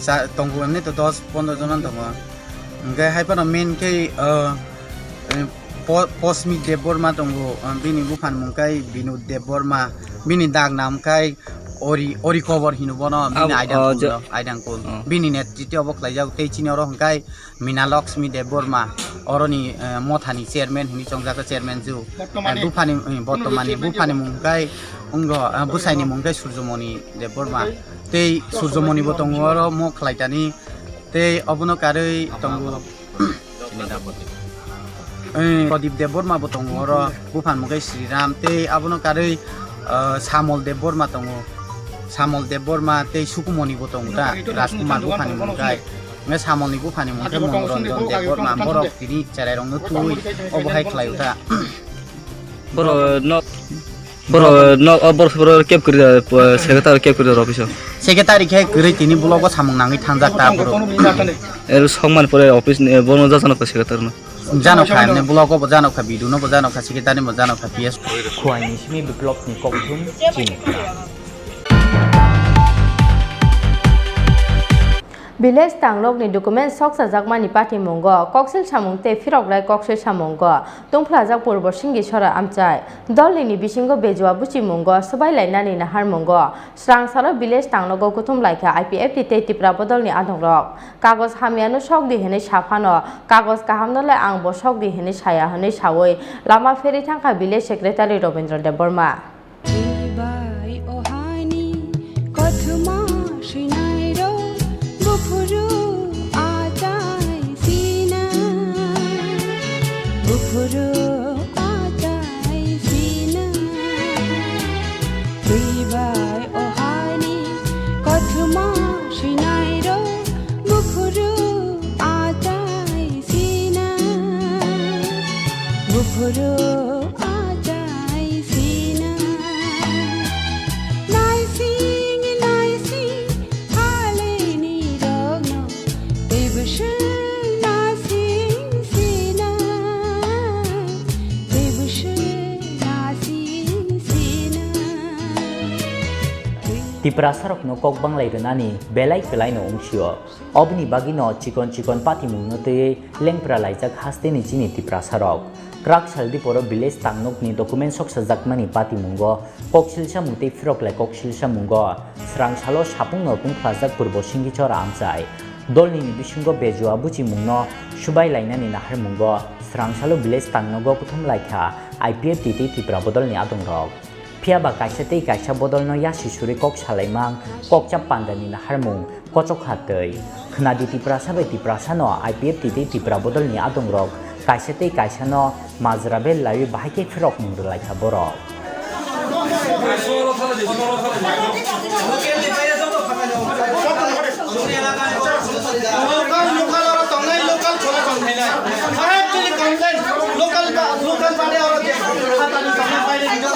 cha-, tongo emni to dos pondro jona tongo. Hwnkhe hai phano main khe, ah, eh, Po-, Posmit Debbarma tongo, ah, bini buphani mung khe Binod Debbarma, bini dak nam khe Ori, Ori Kobor hino bono, bini Abo, aidang oh, kul je- do, aidang kul. Oh. Bini netriti obo khlaijak, tei chini oro hwnkhe Mina Lakshmi Debbarma, oroni, eh, mothani chairman hini chongjak, chairman ju. Bottomani. Eh, buphani, eh, bottomani, buphani mung khe wngkha, eh, bwsaini mung khe Surjomoni Debbarma. Tei Surjomoni bo tongo oro mo khlaitani. Tei obono karwi tongo. Eh, Pradip Debbarma bo tongo oro, buphani mung khe Sriram. Tei abono karwi, eh, Samol Debbarma tongo. Samol Debbarma tei Sukumoni bo tongo ta, Rajkumar buphani mung khe. Hwnkhe Samolni buphani mung khe Monoranjan Debbarma, borok tini cherairokno twi obo hai khlaio ta. Borok no, borok no, o borok, borok kep kwrwi da, po-, secretary kep kwrwi da office o. Secretary khe kwrwi, tini block o samung nangwi thangjak ta borok. Er sokmani pore office ni, bono jajanok ta secretary no. Janok kha, emne block o bo janok kha, B D O no bo janok kha, secretary no bo janok kha, P S. Khuaini simi Biplop ni kokthum chini khna. Village tangnokni document sokchajakmani patimungo koksil samung tei phirokrai koksil samungo tungphlajak Purbo Singhi Sora amchai. Dolnini bisingo bejua buchimungo swbailainani naharmungo srangsalo village tangnogo kuthum laikha I P F T tei Tipra bodolni adongrok. Kagoj hamyano sokdi hinwi saphano, kagoj kahamnole angbo sokdi hinwi saya hinwi sawi lama pheri thangkha village secretary Robindra Debbarma. Chibai o hani kothoma swinairok buphuru achai sina, buphuru achai sina. Chibai o hani kothoma swinairok buphuru achai sina, buphuru achai sina. Naising, naising, haleini rokno, teibo swng naising sina, teibo swng naising sina. Tiprasarokno kok banglai rwnani belai kwlaino wngsio. Oboni bagwino chikon chikon patimungno twiwi lengpra laijak hasteni chini Tiprasarok. Krak sal diporo village tangnokni document soksajakmani patimungo koksilsa mung tei phirok lai koksilsa mungo srangsalo sapungno tungphlajak Purbo Singhichora amchai. Dolnini bisingo bejua buchimungno subai lainani naharmungo srangsalo village tangnogo kuthum laikha I P F T tei Tipra bodolni adongrok. Phiya ba kaisa tei kaisa bodolno yasi suri kok salaimang, kokcha pandani naharmung, kochokha twi. Khwnadi Tiprasa bai Tiprasano I P F T tei Tipra bodolni adongrok kaisa tei kaisano majra bel laiwi bahai khe phirokmung rwlaikha borok. Local, local oro tongnai, local chole tongphainai. Correctly complain, local ba, local bade oro je hatani tongnai baire bijak.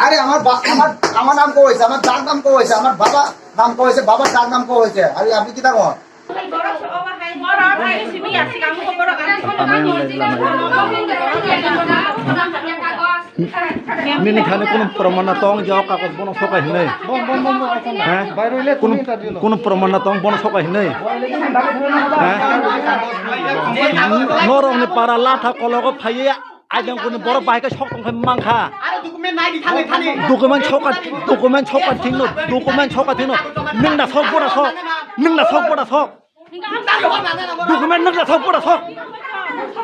আরে আমার বা-, আমার, আমার নাম কো হয়েছে, আমার ডাক নাম কো হয়েছে, আমার বাবা নাম কো হয়েছে, বাবার ডাক নাম কো হয়েছে। আরে আপনি কি থাকো? Nini khani kunu proman na tong jao kagoj bono sokai hinai. Bom, bom, bom, bom, bom. He? Kunu, kunu proman na tong bono sokai hinai. He? Norok ni para latha kologo phaiya. Aidang kuni borok bahai khe sok tong khe mankha. Aro document nai di thani thani. Document sok ka, document sok ka thingno, document sok ka thingno. Nwng da sok, bo da sok. Nwng da sok, bo da sok. Document nwng da sok, bo da sok.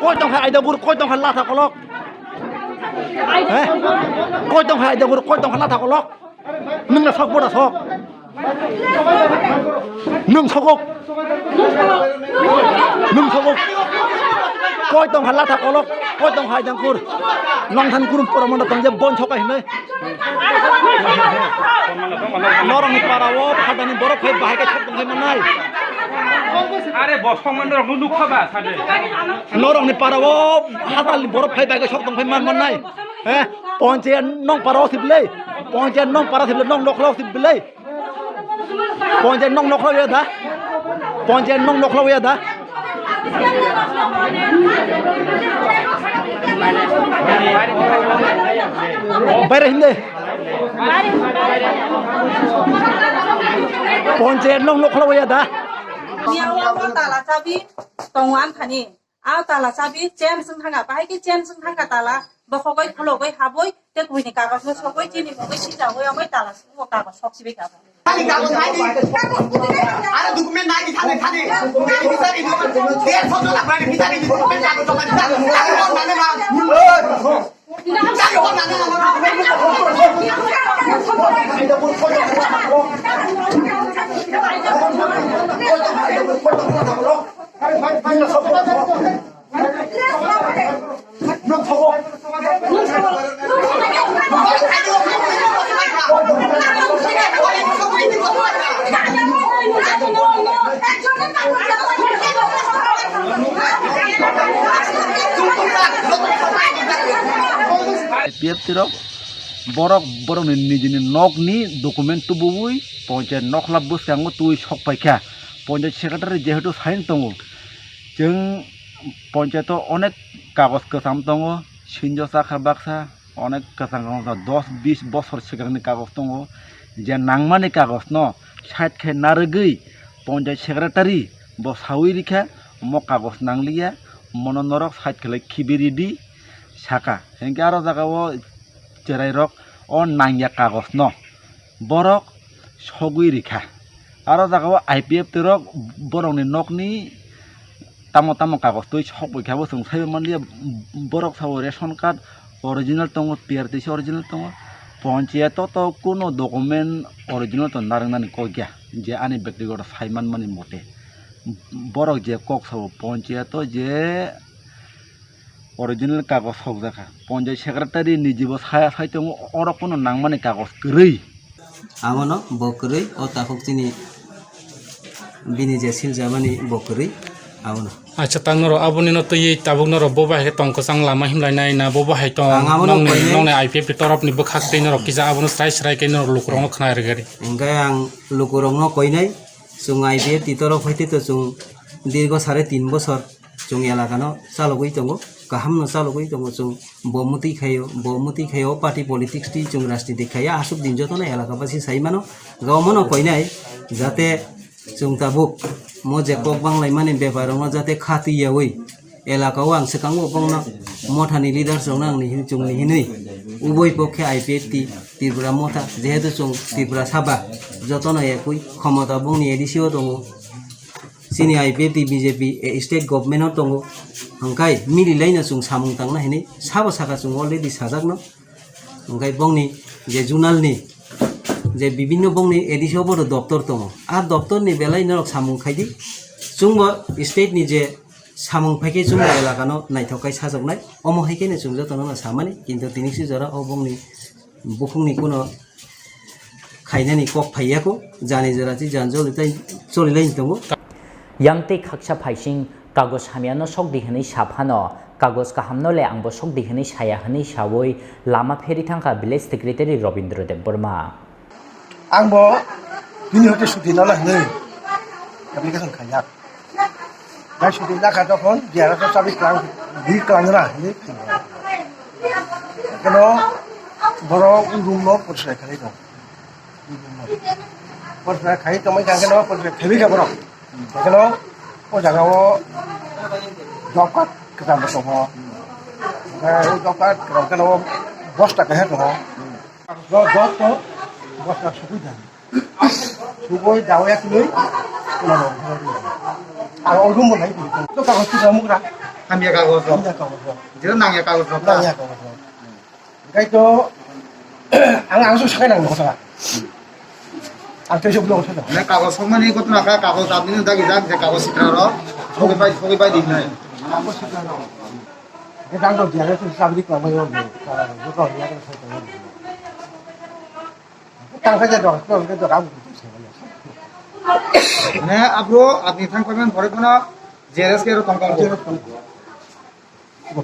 Koi tong kha aidang bur, koi tong kha latha kolok. He? Koi tong kha aidang bur, koi tong kha latha kolok. Nwng na sok, bo da sok. Nwng sokok. Nwng sokok. Koi tong kha latha kolok, koi tong kha aidang kur. Nongthan kurum pora manda tong je bon sokai hinai. Norok ni para o phatani borok phai bahai khe sok tong khe manai. Are bosong man rok nuk kha ba sade. Norok ni para o hatal ni borok phai bahai khe sok tong khe man manai. He, ponche nong para o siblei. Ponche nong para siblei, nong nokla o siblei. Ponche nong nokla ya da. Ponche nong nokla ya da. Baire hinde. Ponche nong nokla ya da. Niya wa tala chabi tongo ang thani. A tala chabi chain swng thangkha, bahai khe chain swng thangkha tala, bokhogwi khulogwi habwi tei kuini kagoj no sogwi chini mungwi sijagwi ongwi tala swngwi kagoj sok sibai kha. Are document nai di thani thani. Bini bisari di. Der photo la bani bisari di document la to mani. P F T rok borok borokni nijini nokni document tubuwi ponchayat nokla bwskango twi sok paikha. Ponchayat secretary jehetu sign tongo, chwng ponchayato onek kagoj kwcham tongo, sinjo chakha baksa, onek kwcham kwcham dos bis bosor swkangni kagoj tongo, je nangmani kagojno side khe narwgwi ponchayat secretary bo sawi rikha, omo kagoj nangliya, mono norok side khlai khibi ridi saka. Hinkhe aro jagao chwrairok o nangya kagojno borok sogwi rikha. Aro jagao I P F T rok borokni nokni tamo tamo kagoj twi sokbai kha bo chwng saibai manliya. Borok sao ration card original tongo, P R T C original tongo, ponchayato to kuno document original to narwknani kok ya, je ani bektigoto sai manmani mote. Borok je kok sao ponchayato je original kagoj sokjakha. Ponchayat secretary ni jibo saya sai tongo, oro pono nangmani kagoj kwrwi. Abono bo kwrwi, o takhuk chini bini je siljabani bo kwrwi, abono. Acha, tang norok aboni no twiwi tabuk norok bo bai khe tong kwchang lama himlai nai na, bo bo hai tong Ang abono nongni, koinai. Nongni I P F T torop ni bwkhak tei norok kisa abono srai srai khe norok lukurok no khna rwgari. Hingkhe ang lukurok no koinai, chwng I P F T torop hai tei to chwng dirgo sare tin bosor. chwng elakano chalogwi tongo, kahamno chalogwi tongo chwng. Bo mwtwi khaio, bo mwtwi khaio, party politics twi chwng rajniti khaiya, aswk din jotono elaka basi sai mano, gao mano koinai, jate chwng tabuk mo je kok banglaimani bepar rokno jate kha twi yaui, elaka o ang swkango bongno mothani leaders rokno ang ni hin-, chwng ni hinwi uboi pokhe I P F T Tripura motha, jehetu chwng Tripura saba jotono ekui khomota bongni A D C o tongo, chini I P F T B J P, eh, state government o tongo, hwnkhe mili laino chwng samung tangna hinwi sabo saka chwng already sajakno. Hwnkhe bongni je zonal ni je bibinno bongni A D C o bodo doptor tongo. A doptor ni belai norok samung khaidi. Chwngbo state ni je samung phaikhe chwngbo elakano naithok kai sajoknai. Omo hai kheno chwng jotono no samani. Kintu tini si jora o bongni bukhukni kuno khainani kok phaiya kho. Jani jora chi jan joli tai choli lai tongo. Yang tei khaksa phaising kagoj hamyano sokdi hwnwi sa phano, kagoj kahamno le angbo sokdi hwnwi saya hwnwi saui lama pheri thangkha village secretary Robindra Debbarma. Ang bo bini hoite suti nana hwnwi application khaijak. Bai suti nakha tokon D R S o chabi klang, di klang na hwnwi khaijak. Keno borok room no porsai khalai tong. Porsai khai tongmai kha keno porsai khabi kha borok. Keno o jaga o job card kwcham bo tongo. Omo job card kwcham keno bosta kaisa tongo. Job, job to bosta sugui da. Sugui dawi asli. Ang o room bo nai. To kagoj tu kamu kra. Hamya kagoj. Hamya kagoj. Jero nangya kagoj. Nangya kagoj. Hingkai to ang, ang so sakai nang kotha. Ang tei so blog kotha. Nang kagoj sokmani kotha na ka kagoj abini dagi jak je kagoj sitra ro. Sogi pai, sogi pai di nai. Kagoj sitra ro. Ke dang do dia re tu sabri ko mai yo. Ko ko ya ko so ko. Tang kha je do, ko ko do ka. Ne abro abni thang pamen bore kono J R S ke ro tong kong.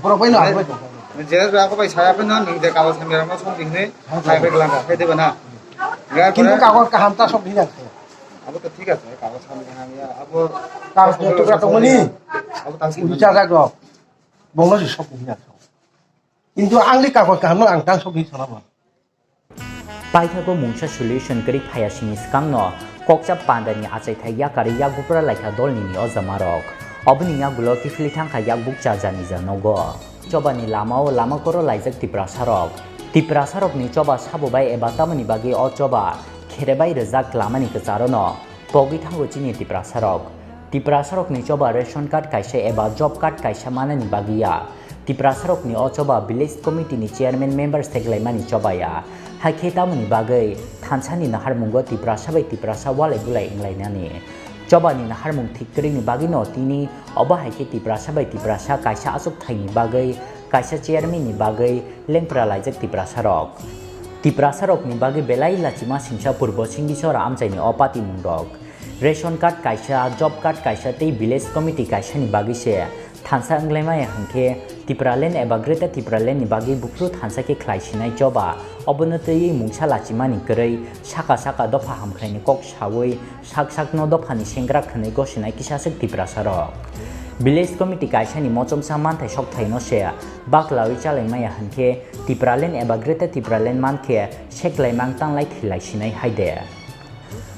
Borok bai no ang bai tong. J R S bai ako bai saya bai no nung je kagoj samya rok no song ding ne. Hai bai glang ka, hai de bana. Kintu kagoj kaham ta sok ding ang. Abo to thik ase, kagoj samya kaham ya. Abo kagoj ni tukra tongmani. Abo ta uni chajak rok. Bongno si sok ding ang. Kintu ang li kagoj kaham no ang ta sok ding sana ba. Paithago mungsa solution kwrwi phaiya sini swkangno kokcha pandani achaithai yakarwi yakbuphra laikha dolnini ojamarok. Oboni yagulo kiphilwi thangkha yakbuk cha jani ja nogo. Chobani lamao lama koro laijak Tiprasarok. Tiprasarokni choba sabo bai eba tamoni bagwi o choba kherebai rwjak lamani kwcharono. Pogwi thango chini Tiprasarok. Tiprasarokni choba ration card kaisa eba job card kaisa manani bagwi ya. Tiprasarokni o choba village committee ni chairman member seklaimani choba ya. Haikhe tamoni bagwi thansani naharmungo Tiprasa bai Tiprasa walai bulai wnglainani. Chobani naharmung thik kwrwini bagwino tini obo haikhe Tiprasa bai Tiprasa kaisa achuk thaini bagwi, kaisa chairman ni bagwi lengpra laijak Tiprasarok. Tiprasarokni bagwi belai lachima singsa purbo singdi sora amchaini o patimungrok. Ration card kaisa, job card kaisa tei village committee kaisani bagwi se thansa wnglaimaya hwnkhe Tipraland eba Greater Tipraland ni bagwi buphuru thansa khe khlai sinai choba. Obono twiwi mungsa lachimani kwrwi saka saka dopha hamkhlaini kok saui sak sakno dophani sengkrak hwnwi gosinai kisaswk Tiprasarok. Village committee kaisani mochomsa manthai sokthaino se baklaui chalaimaya hwnkhe Tipraland eba Greater Tipraland mankhe seklaimang tanglai thwilai sinai haide.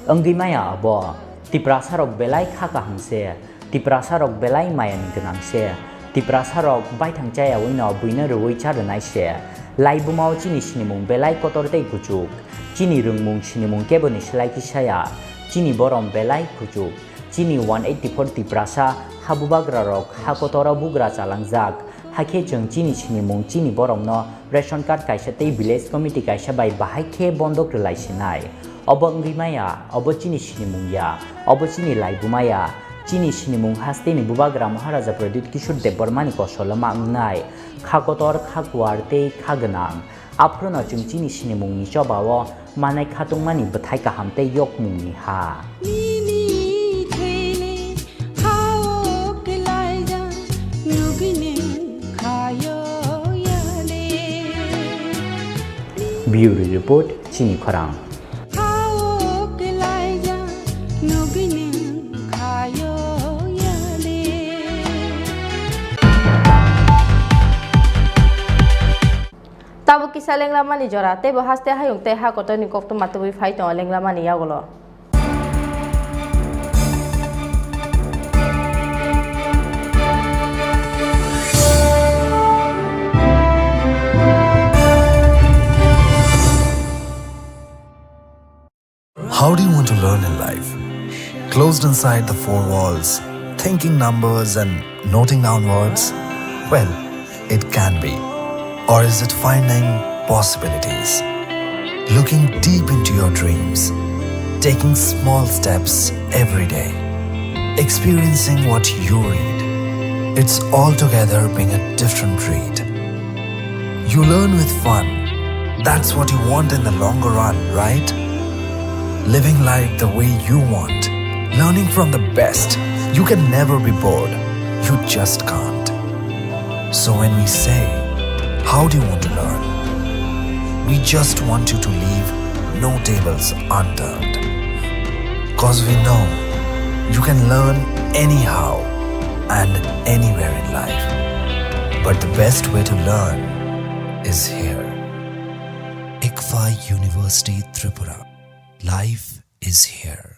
Wngwi maya abo, Tiprasarok belai kha kaham se, Tiprasarok belai mayani gwnang se, Tiprasarok baithang chayaui no buino rwui cha rwnai se. Laibumao chini sinimung belai kotor tei kuchuk. Chini rwngmung sinimung keboni slai kisa ya. Chini borom belai kuchuk. Chini one eighty four Tiprasa ha bubagrarok ha kotoro bugra chalangjak. Hakhe chwng chini sinimung chini boromno ration card kaisa tei village committee kaisa bai bahai khe bondok rwlai sinai. Obo wngwi maya, obo chini sinimung ya, obo chini laibuma ya. Chini sinimung hasteni bubagra Maharaja Pradyut Kishore Debbarmani kosolo ma wngnai. Kha kotor, kha kuar tei kha gwnang. Aphuru no chwng chini sinimungni chobao manai khatungmani bwthai kaham tei yokmungni ha. Nini thele hao kelaija nugine khayo yale. Bureau Report, Chini Khorang. Hao kelaija nugine khayo yale. Lenglamani jora, teibo haste hayung tei ha kotorni koktwma tubui phai tongo Lenglamani yagulo. How do you want to learn in life? Closed inside the four walls, thinking numbers and noting down words? Well, it can be. Or is it finding possibilities? Looking deep into your dreams, taking small steps every day, experiencing what you read. It's altogether being a different breed. You learn with fun. That's what you want in the longer run, right? Living life the way you want. Learning from the best. You can never be bored. You just can't. So when we say, "How do you want to learn?" we just want you to leave no tables unturned. 'Cause we know you can learn anyhow and anywhere in life. But the best way to learn is here. ICFAI University Tripura. Life is here.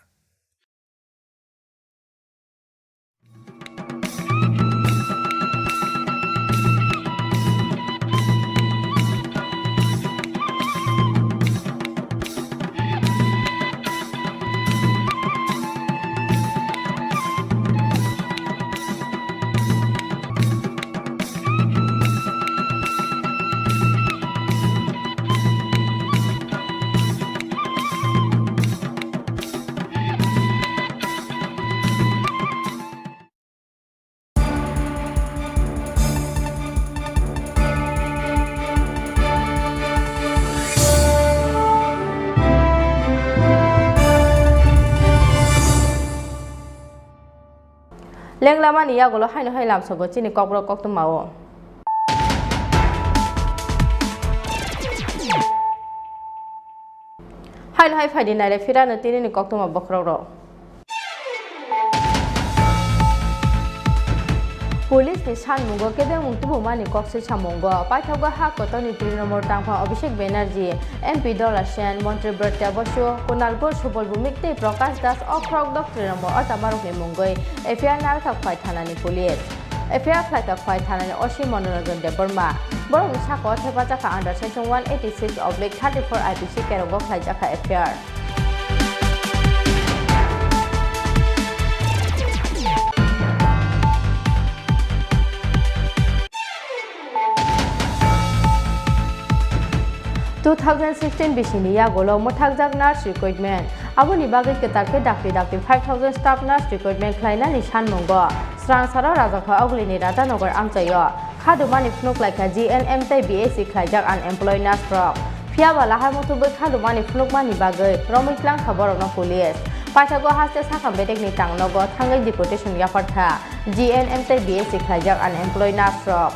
Lenglamani yagulo haino hai lamsogo chini kokborok koktwma o. Haino hai phaidi naile phirano tinini koktwma bokhorok rok. Police ni sanmungo kebengmung tubumani kok swi samungo paithago ha kotorni three number tangphang Abhishek Banerjee, M P Dola Sen, Montri Bratya Basu, Kunal Ghosh, Subal Bhowmik tei Prakash Das o khorokdok three number o tamarokni mungwi F I R narwkha Khwai thanani police. F I R khlaikha Khwai thanani O C Manoranjan Debbarma. Borokni sakao thepajakha under section one eighty six oblique thirty four I P C kerongo khlaijakha F I R. Two thousand sixteen bisingni yagulo mwthakjak nurse recruitment. Aboni bagwi kwtal khe dakti dakti five thousand staff nurse recruitment khlainani sanmungo swrangsaro Rajakha Ogulini Radhanagar amchaio khadumani phunuk laikha G N M tei B S C khlaijak unemployed nurse rok. Phiyaba lahai muthubwi khadumani phunukmani bagwi romwi tlangkha borokno police. Paithago haste sakha bedekni tangnogo thangwi deputation yapharkha G N M tei B S C khlaijak unemployed nurse rok.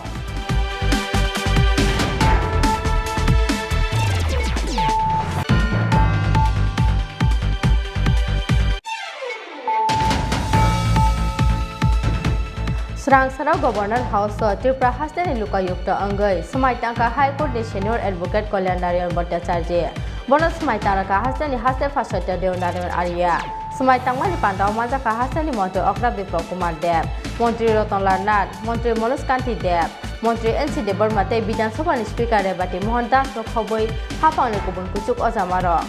Swrangsarao Governor House-o Tripura hasteni lukayukta wngwi swmai tangkha High Court-ni Senior Advocate Kalyan Narayan Bhattacharjee. Bono swmai tangkha hasteni haste Pachhatya Dev Narayan Arya. Swmai tangmani pandao manjakha hasteni Montri Okra Biplab Kumar Deb, Montri Ratan Lal Nath, Montri Manoj Kanti Deb, Montri N C Debbarma tei Bidhan Sabha-ni Speaker Rebati Mohan Das-no khobwi haphangni kubun kuchuk ojamarok.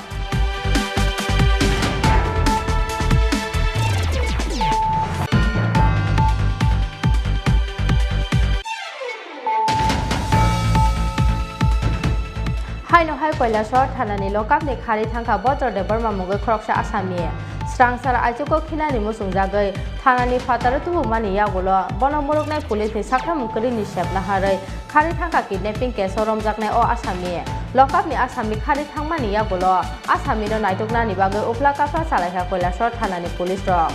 Haino hai Kailasahar thanani lokapni khari thangkha Botro Debbarma mungwi khoroksa asami. Swrangsar aichugo khinani muchungjagwi thanani phataro tubumani yagulo bono muruknai police-ni sakhamung kwrwini sepna harwi khari thangkha kidnapping case-o romjaknai o asami. Lokapni asami khari thangmani yagulo asamino naituknani bagwi uphla kaphla chalaikha Kailasahar thanani police rok.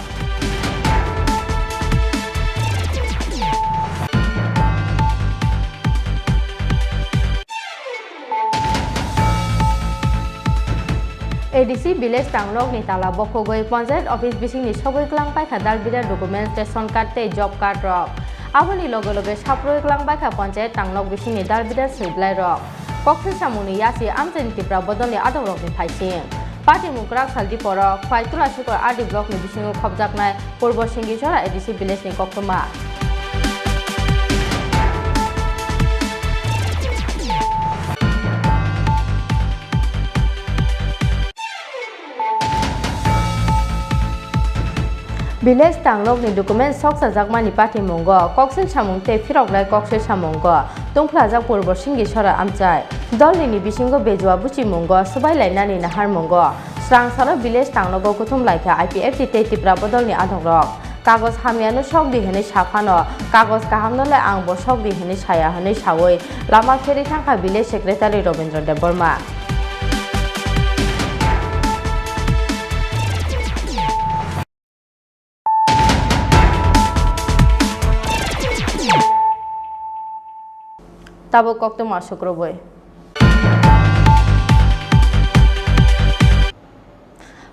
A D C village tangnokni tala bokhogwi panchayat office bisingni sogwi kwlang paikha dal bidal documents, ration card tei job card rok. Aboni loge loge saproi kwlang paikha panchayat tangnok bisingni dal bidal swi bwlai rok. Koksil samungni yasi amchaini Tipra bodolni adongrokni phaising. Patimung kwrak sal diporo Khwai Tulashikhor R D blockni bisingo khopjaknai Purbo Singhi Chora A D C village ni koktwma. Village tanglokni document sokchajakmani patimungo koksil samung tei phirokrai koksil samungo tungphlajak Purbo Singhi Sora amchai. Dolnini bisingo bejua buchimungo swbailainani naharmungo srang salo village tanglogo kuthum laikha I P F T tei Tipra bodolni adongrok. Kagoj hamyano sokdi hwnwi saphano, kagoj kahamnole ang bo sokdi hwnwi saya hwnwi sawi lama pherwi thangkha village secretary Robindra Debbarma. Tabuk koktwma sukrubui.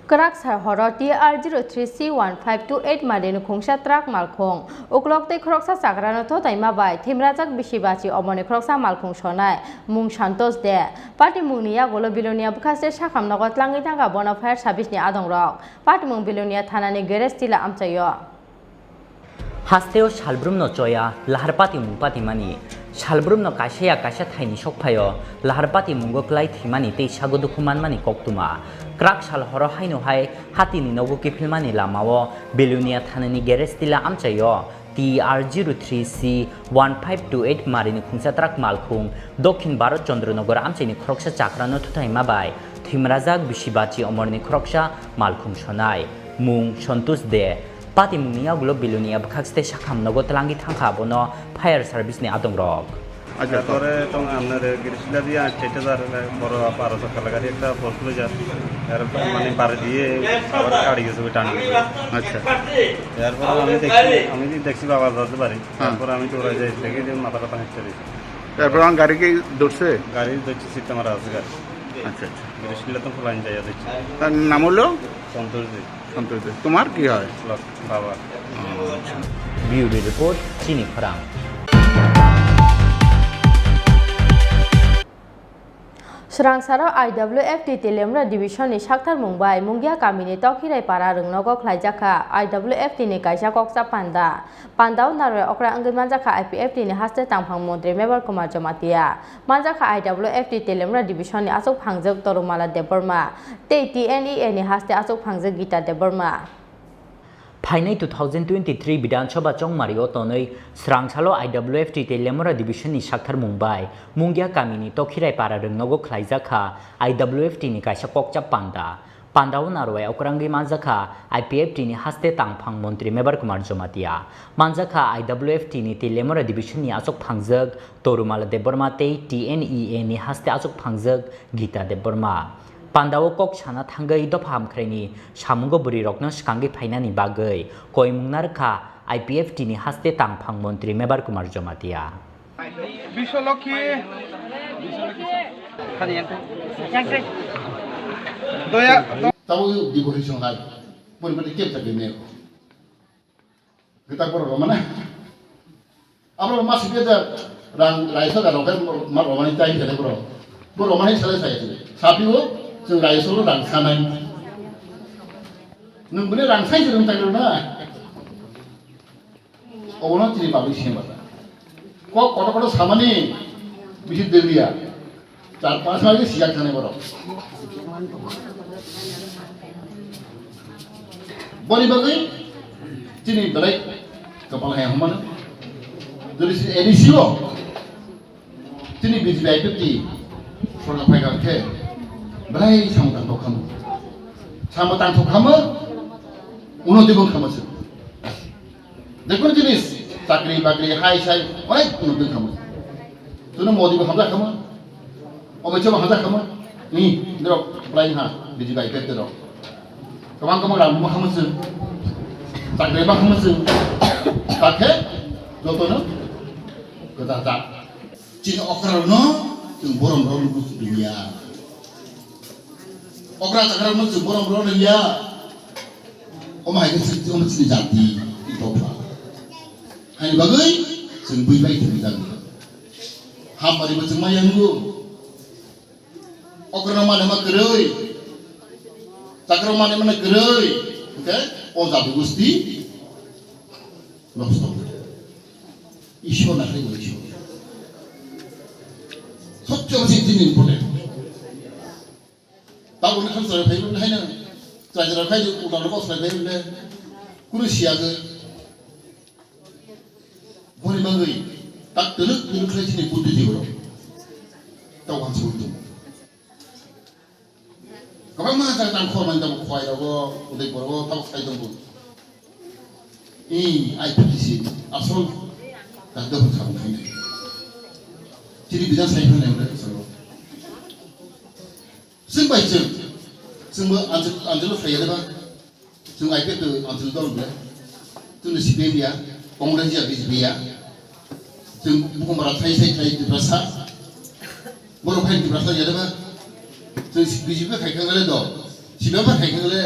Kwrak sal horo T R zero three C one five two eight marini khungsa truck malkhung uklok tei khoroksa chakrano thotaima bai thimrajak bisi bachi oborni khoroksa malkhung sonai mung Santosh De. Patimungni yagulo Bilonia bwkhaste sakham nogo tlangwi thangkha bono fire service ni adongrok. Patimung Bilonia thanani garage tila amchaio. Hasteo salbrumno choya lahar patimung patimani. Salbrumno kaisa ya kaisa thaini sokphaio, lahar patimungo klai thwimani tei sago dukhu manmani koktwma. Kwrak sal horo haino hai hatini nogo kiphilmani lamao Bilonia thanani garage tila amchaio T R zero three C one five two eight marini khungsa truck malkhung Dokhin Bharat Chandra Nagar amchaini khoroksa chakrano thuthaima bai thwimrajak bisi bachi omorni khoroksa malkhung sonai mung Santosh De. Patimungni yagulo Bilonia bwkhakste sakham nogo tlangwi thangkha bono fire service ni adongrok. Acha, to. Tarpore tong amnare girish dadi ar chete dar le boro paro sa kalagari ekta post loi jar. Yar to mane bar diye abar kari gese bhi tan gese. Acha. Yar pore ami dekhi, ami dekhi baba jase bari. Ha. Yar pore ami dora jai dekhi je mata kata hekte. Yar pore ang gari ki dorse? Gari dorse sita mara ase gari. Acha, acha. Girish dadi to phulan jai dekhi. Tar nam holo? Santosh De. Santosh De, তোমার কি হয়? Plus বাবা। ও, আচ্ছা। Bureau report, Chini Khorang. Swrangsaro I W F T Teliamura Division ni sakthar mung bai Mungia kamini Tokhirai para rwngnogo khlaijakha I W F T ni kaisa kokcha panda. Pandao narwai okra wngwi manjakha I P F T ni haste tangphang montri Mebar Kumar Jamatia. Manjakha I W F T Teliamura Division ni achuk phangjak Torumala Debbarma tei T N E A ni haste achuk phangjak Gita Debbarma. Phainai two thousand twenty-three Bidhan Sabha chongmario tonwi swrangsalo I W F T Teliamura Division ni sakthar mung bai Mungia kamini Tokhirai para rwngnogo khlaijakha I W F T ni kaisa kokcha panda. Pandao narwai okrangwi manjakha I P F T ni haste tangphang montri Mebar Kumar Jamatia. Manjakha I W F T ni Teliamura Division ni achuk phangjak Torumala Debbarma tei T N E A ni haste achuk phangjak Gita Debbarma. Pandao kok sana thangwi dopha hamkhraini samungo bwrwirokno swkangwi phainani bagwi koimung narwkha I P F T ni haste tangphang montri Mebar Kumar Jamatia. Biswalokhi. Doya. Tabo di bohi songhai. Pori pori kep tak ini. Kita poro mana? Abo masih dia rang raisa da rokan mar romani tai kene bro. Bro romani sale saya tu. Sapi wo, tu raisa lo rang sanai. Nung bune rang sai tu rung tak na. Obono chini public sini bata. Kok kotor kotor samani bisi delia. Char panch mari sijak thani borok. Boni bagwi chini belai kapal hai humano. Jodi si A D C o chini B J P I P T sorkar phaikar khe belai samung tangthok khamu. Samung tangthok khamu, uno dibung khamu se. Jekun jinis, chakri bakri, hai sai, onek uno dibung khamu. Tuno Modi bo hamjak khamu. Omo chama haja kama. Ni, nirok, plai ha, biji bai pet nirok. Kamang kamang ram mo kama se. Tak deba kama se. Tak he, joto no. Kata tak. Chini okra no, tung borom ro lu dunia. Okra chakra no tung borom ro dunia. Omo hai ke chini, omo chini jati, ito pa. Hai bagui, chini bui bai chini jati. Hamari bo chwngma yango. Okra mane ma kwrwi. Chakra mane mane kwrwi. Hwnkhe o jati gosti nosto. Ishwar na khai Ishwar. Sobcheye besi jini important. Tabukni khan chwrai phai bole haino. Chwrai chwrai khai uda rok chwrai phai bole. Kunu siya je. Boni bagwi tak twlwk twlwk khlai chini buddhi jibo rok. Tau ang chwng tung. Kwbangma jaga tang khor mani tamo khwai rogo, udai borgo, tamo khai tongo. I, I P T C, asol tak dohon khabung khai. Chini bidan sai phai nai udah salo. Chwng bai chwng, chwngbo anjil, anjilo phai ya ba. Chwng I P F to anjil dol ble. Chwngno C P M ya, Congress ya, B J P ya. Chwng bukhumara thai sai thai Tiprasa. Borok phai Tiprasa ya ba. Chwng B J P khai khang le do. C P M khai khang le.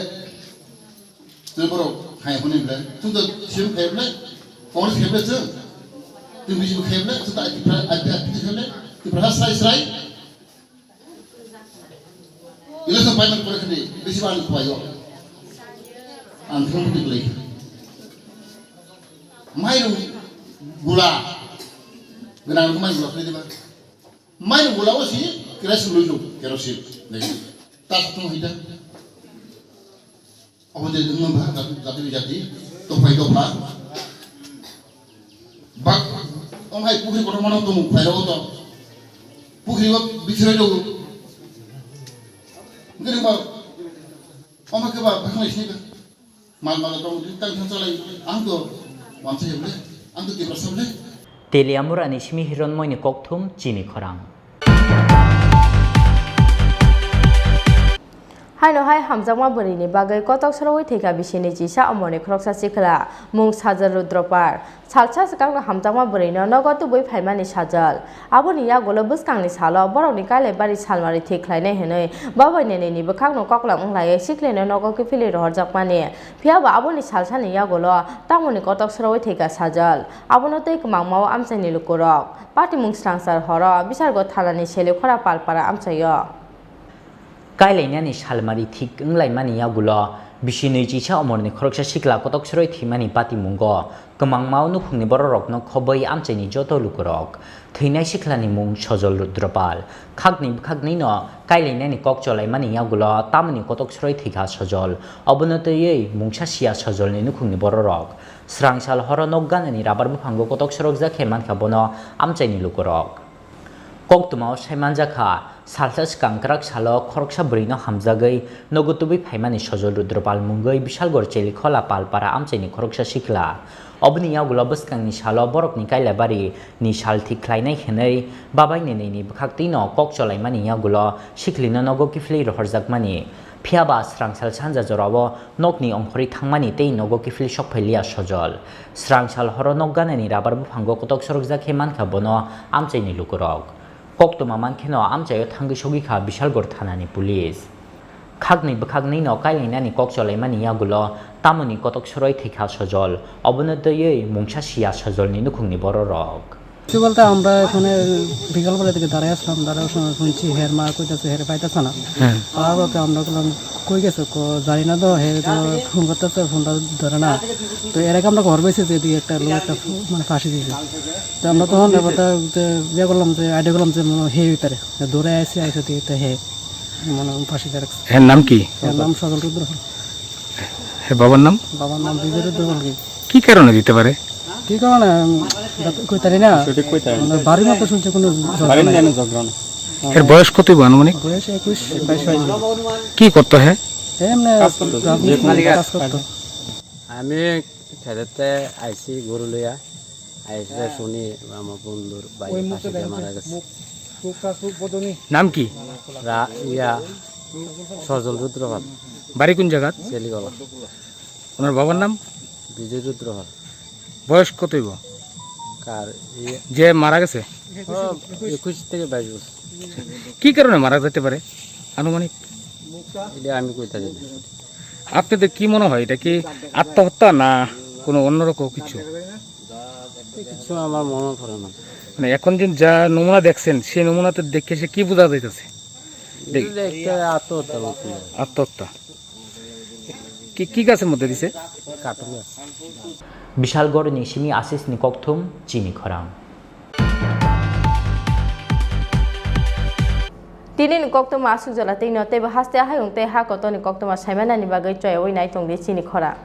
Chwng borok khai hwnwi ble. Chwng to C P M khai ble. Congress khai ble chwng. Chwng B J P khai ble. Chwng to Tiprasa, Tiprasa khai ble. Tiprasa srai srai. Election final pore khani bisi bar khwlai o. Ang thung thung lai. Mairum gula. Gwnang mai gula khwlai diba. Mairum gula o si kerosene lui lu kerosene. Nei. Ta thung hita. Obo je wngma ba jati, jati, jati, tongpai tongpha. Bak, ong hai pukhri kotor mano tong phai rogo to. Pukhri o bichrai rogo. Ngiri ba, ong hai ke ba, bak nai sini ba. Mal mal tong, tang tang chalai, ang to, wamsa heble, ang to kibra sable. Teliamurani simi hironmoini kokthum chini khorang. Haino hai hamjakma bwrwini bagwi kotok sorowi thwikha bisini chisa omorni khoroksa sikla, mung Sajal Rudropal. Salsa swkangno hamjakma bwrwino nogo tubui phaimani Sajal. Aboni yagulo bwskangni salo borokni Kailaibari salmari thik khlainai hwnwi babai nenini bwkhakno koklam wnglaiwi siklino nogo kiphilwi rohorjakmani. Phiyaba aboni salsani yagulo tamoni kotok sorowi thwikha Sajal. Abono tei kwmangmao amchaini lukurok. Patimung swrangchar horo Bishargo thanani Selikhora Palpara amchaio. Kailainani salmari thik wnglaimani yagulo bisi nwi chisa omorni khoroksa sikla kotok sroi thwimani patimungo kwmangmao nukhungni bororokno khobwi amchaini joto lukurok. Thwinai siklani mung Sojol Rudropal. Khakni bwkhaknwino kailainani kok cholaimani yagulo tamoni kotok sroi thwikha Sojol. Obono twiwi mungsa siya Sojolni nukhungni bororok. Swrang sal horo nok ganani rabar buphango kotok sorokjak khe mankha bono amchaini lukurok. Koktwmao sai manjakha, salsa swkang kwrak salo khoroksa bwrwino hamjagwi nogo tubui phaimani Sojol Rudropal mungwi Bishalgor Chelikhola Palpara amchaini khoroksa sikla. Oboni yagulo bwskangni salo borokni Kailabari ni sal thik khlainai hwnwi babai ni nini bwkhaktwino kok cholaimani yagulo siklino nogo kiphilwi rohorjakmani. Phiyaba swrang sal sanja jorao nokni ongkhorwi thangmani tei nogo kiphilwi sokphai liya Sojol. Swrang sal horo nok ganani rabar buphango kotok sorokjak khe mankha bono amchaini lukurok. Koktwma mankheno amchaio thangwi sogwikha Bishalgor thanani police. Khakni bwkhaknwino kailainani kok cholaimani yagulo tamoni kotok soroi thwikha Sojol, obono twiwi mungsa siya Sojolni nukhungni bororok. কি বলতে আমরা এখানে বিকালবেলা থেকে দাঁড়ায় আসলাম, দাঁড়ায় আসলাম, শুনছি হের মা কইতাছে হের পাইতাছে না। হ্যাঁ। তারপর তো আমরা বললাম, "কই গেছে?" কো, "জানি না তো, হে তো ফোন করতেছে, ফোনটা ধরে না।" তো এর আগে আমরা খবর পাইছি যে এদিকে একটা লোক একটা ফো-, মানে ফাঁসি দিয়েছে। তো আমরা তখন এবার তা, তা ইয়ে করলাম যে, আইডিয়া করলাম যে মনে হয় হে ভিতরে। তো দৌড়ে আসি, আইসা দিয়ে তো হে, মানে ফাঁসি দিয়ে রাখছে। এর নাম কি? এর নাম সজল রুদ্র। হে বাবার নাম? বাবার নাম বিজয় রুদ্র বলকে। কি কারণে দিতে পারে? কি কারণে? উম, কই তারি না। সঠিক কই তারি না। মানে বাড়ির মতো শুনছে কোনো ঝগড়া বাড়ির নাই। জানে ঝগড়া না। এর বয়স কত হইব আনুমানিক? বয়স একুশ, বাইশ হয়েছে। কি করতো হে? এমনি কাজ করতো। রাজমিস্ত্রি যে কোনো কাজ কাজ। করতো। আমি খেতেতে আইছি গরু লইয়া, আইসে শুনি আমার বন্ধুর ভাই ফাঁসি দিয়ে মারা গেছে। নাম কি? রা-, ইয়া, সজল রুদ্রপাল। বাড়ি কোন জায়গাত? চেলিগলা। ওনার বাবার নাম? বিজয় রুদ্রপাল। বয়স কত হইব? কার? ইয়ে। যে মারা গেছে? ও, একুশ থেকে বাইশ বছর। কি কারণে মারা যেতে পারে আনুমানিক? এটা আমি কইতে পারি না। আপনাদের কি মনে হয়, এটা কি আত্মহত্যা না কোনো অন্যরকম কিছু? কিছু আমার মনে পড়ে না। মানে, এখন যে যা নমুনা দেখছেন, সেই নমুনাতে দেখে সে কি বোঝা যাইতেছে? Dek. Direct ke ato talo tu. Ato ta. Ki, ki gasor moddhe dise? Katon gas. Bishalgarh ni simi Ashish ni kokthum chini khorang. Tini ni koktwma aswk jora twi no teibo haste hayung tei ha kotor ni koktwma saimanani bagwi choyawi nai tongdi chini khorang.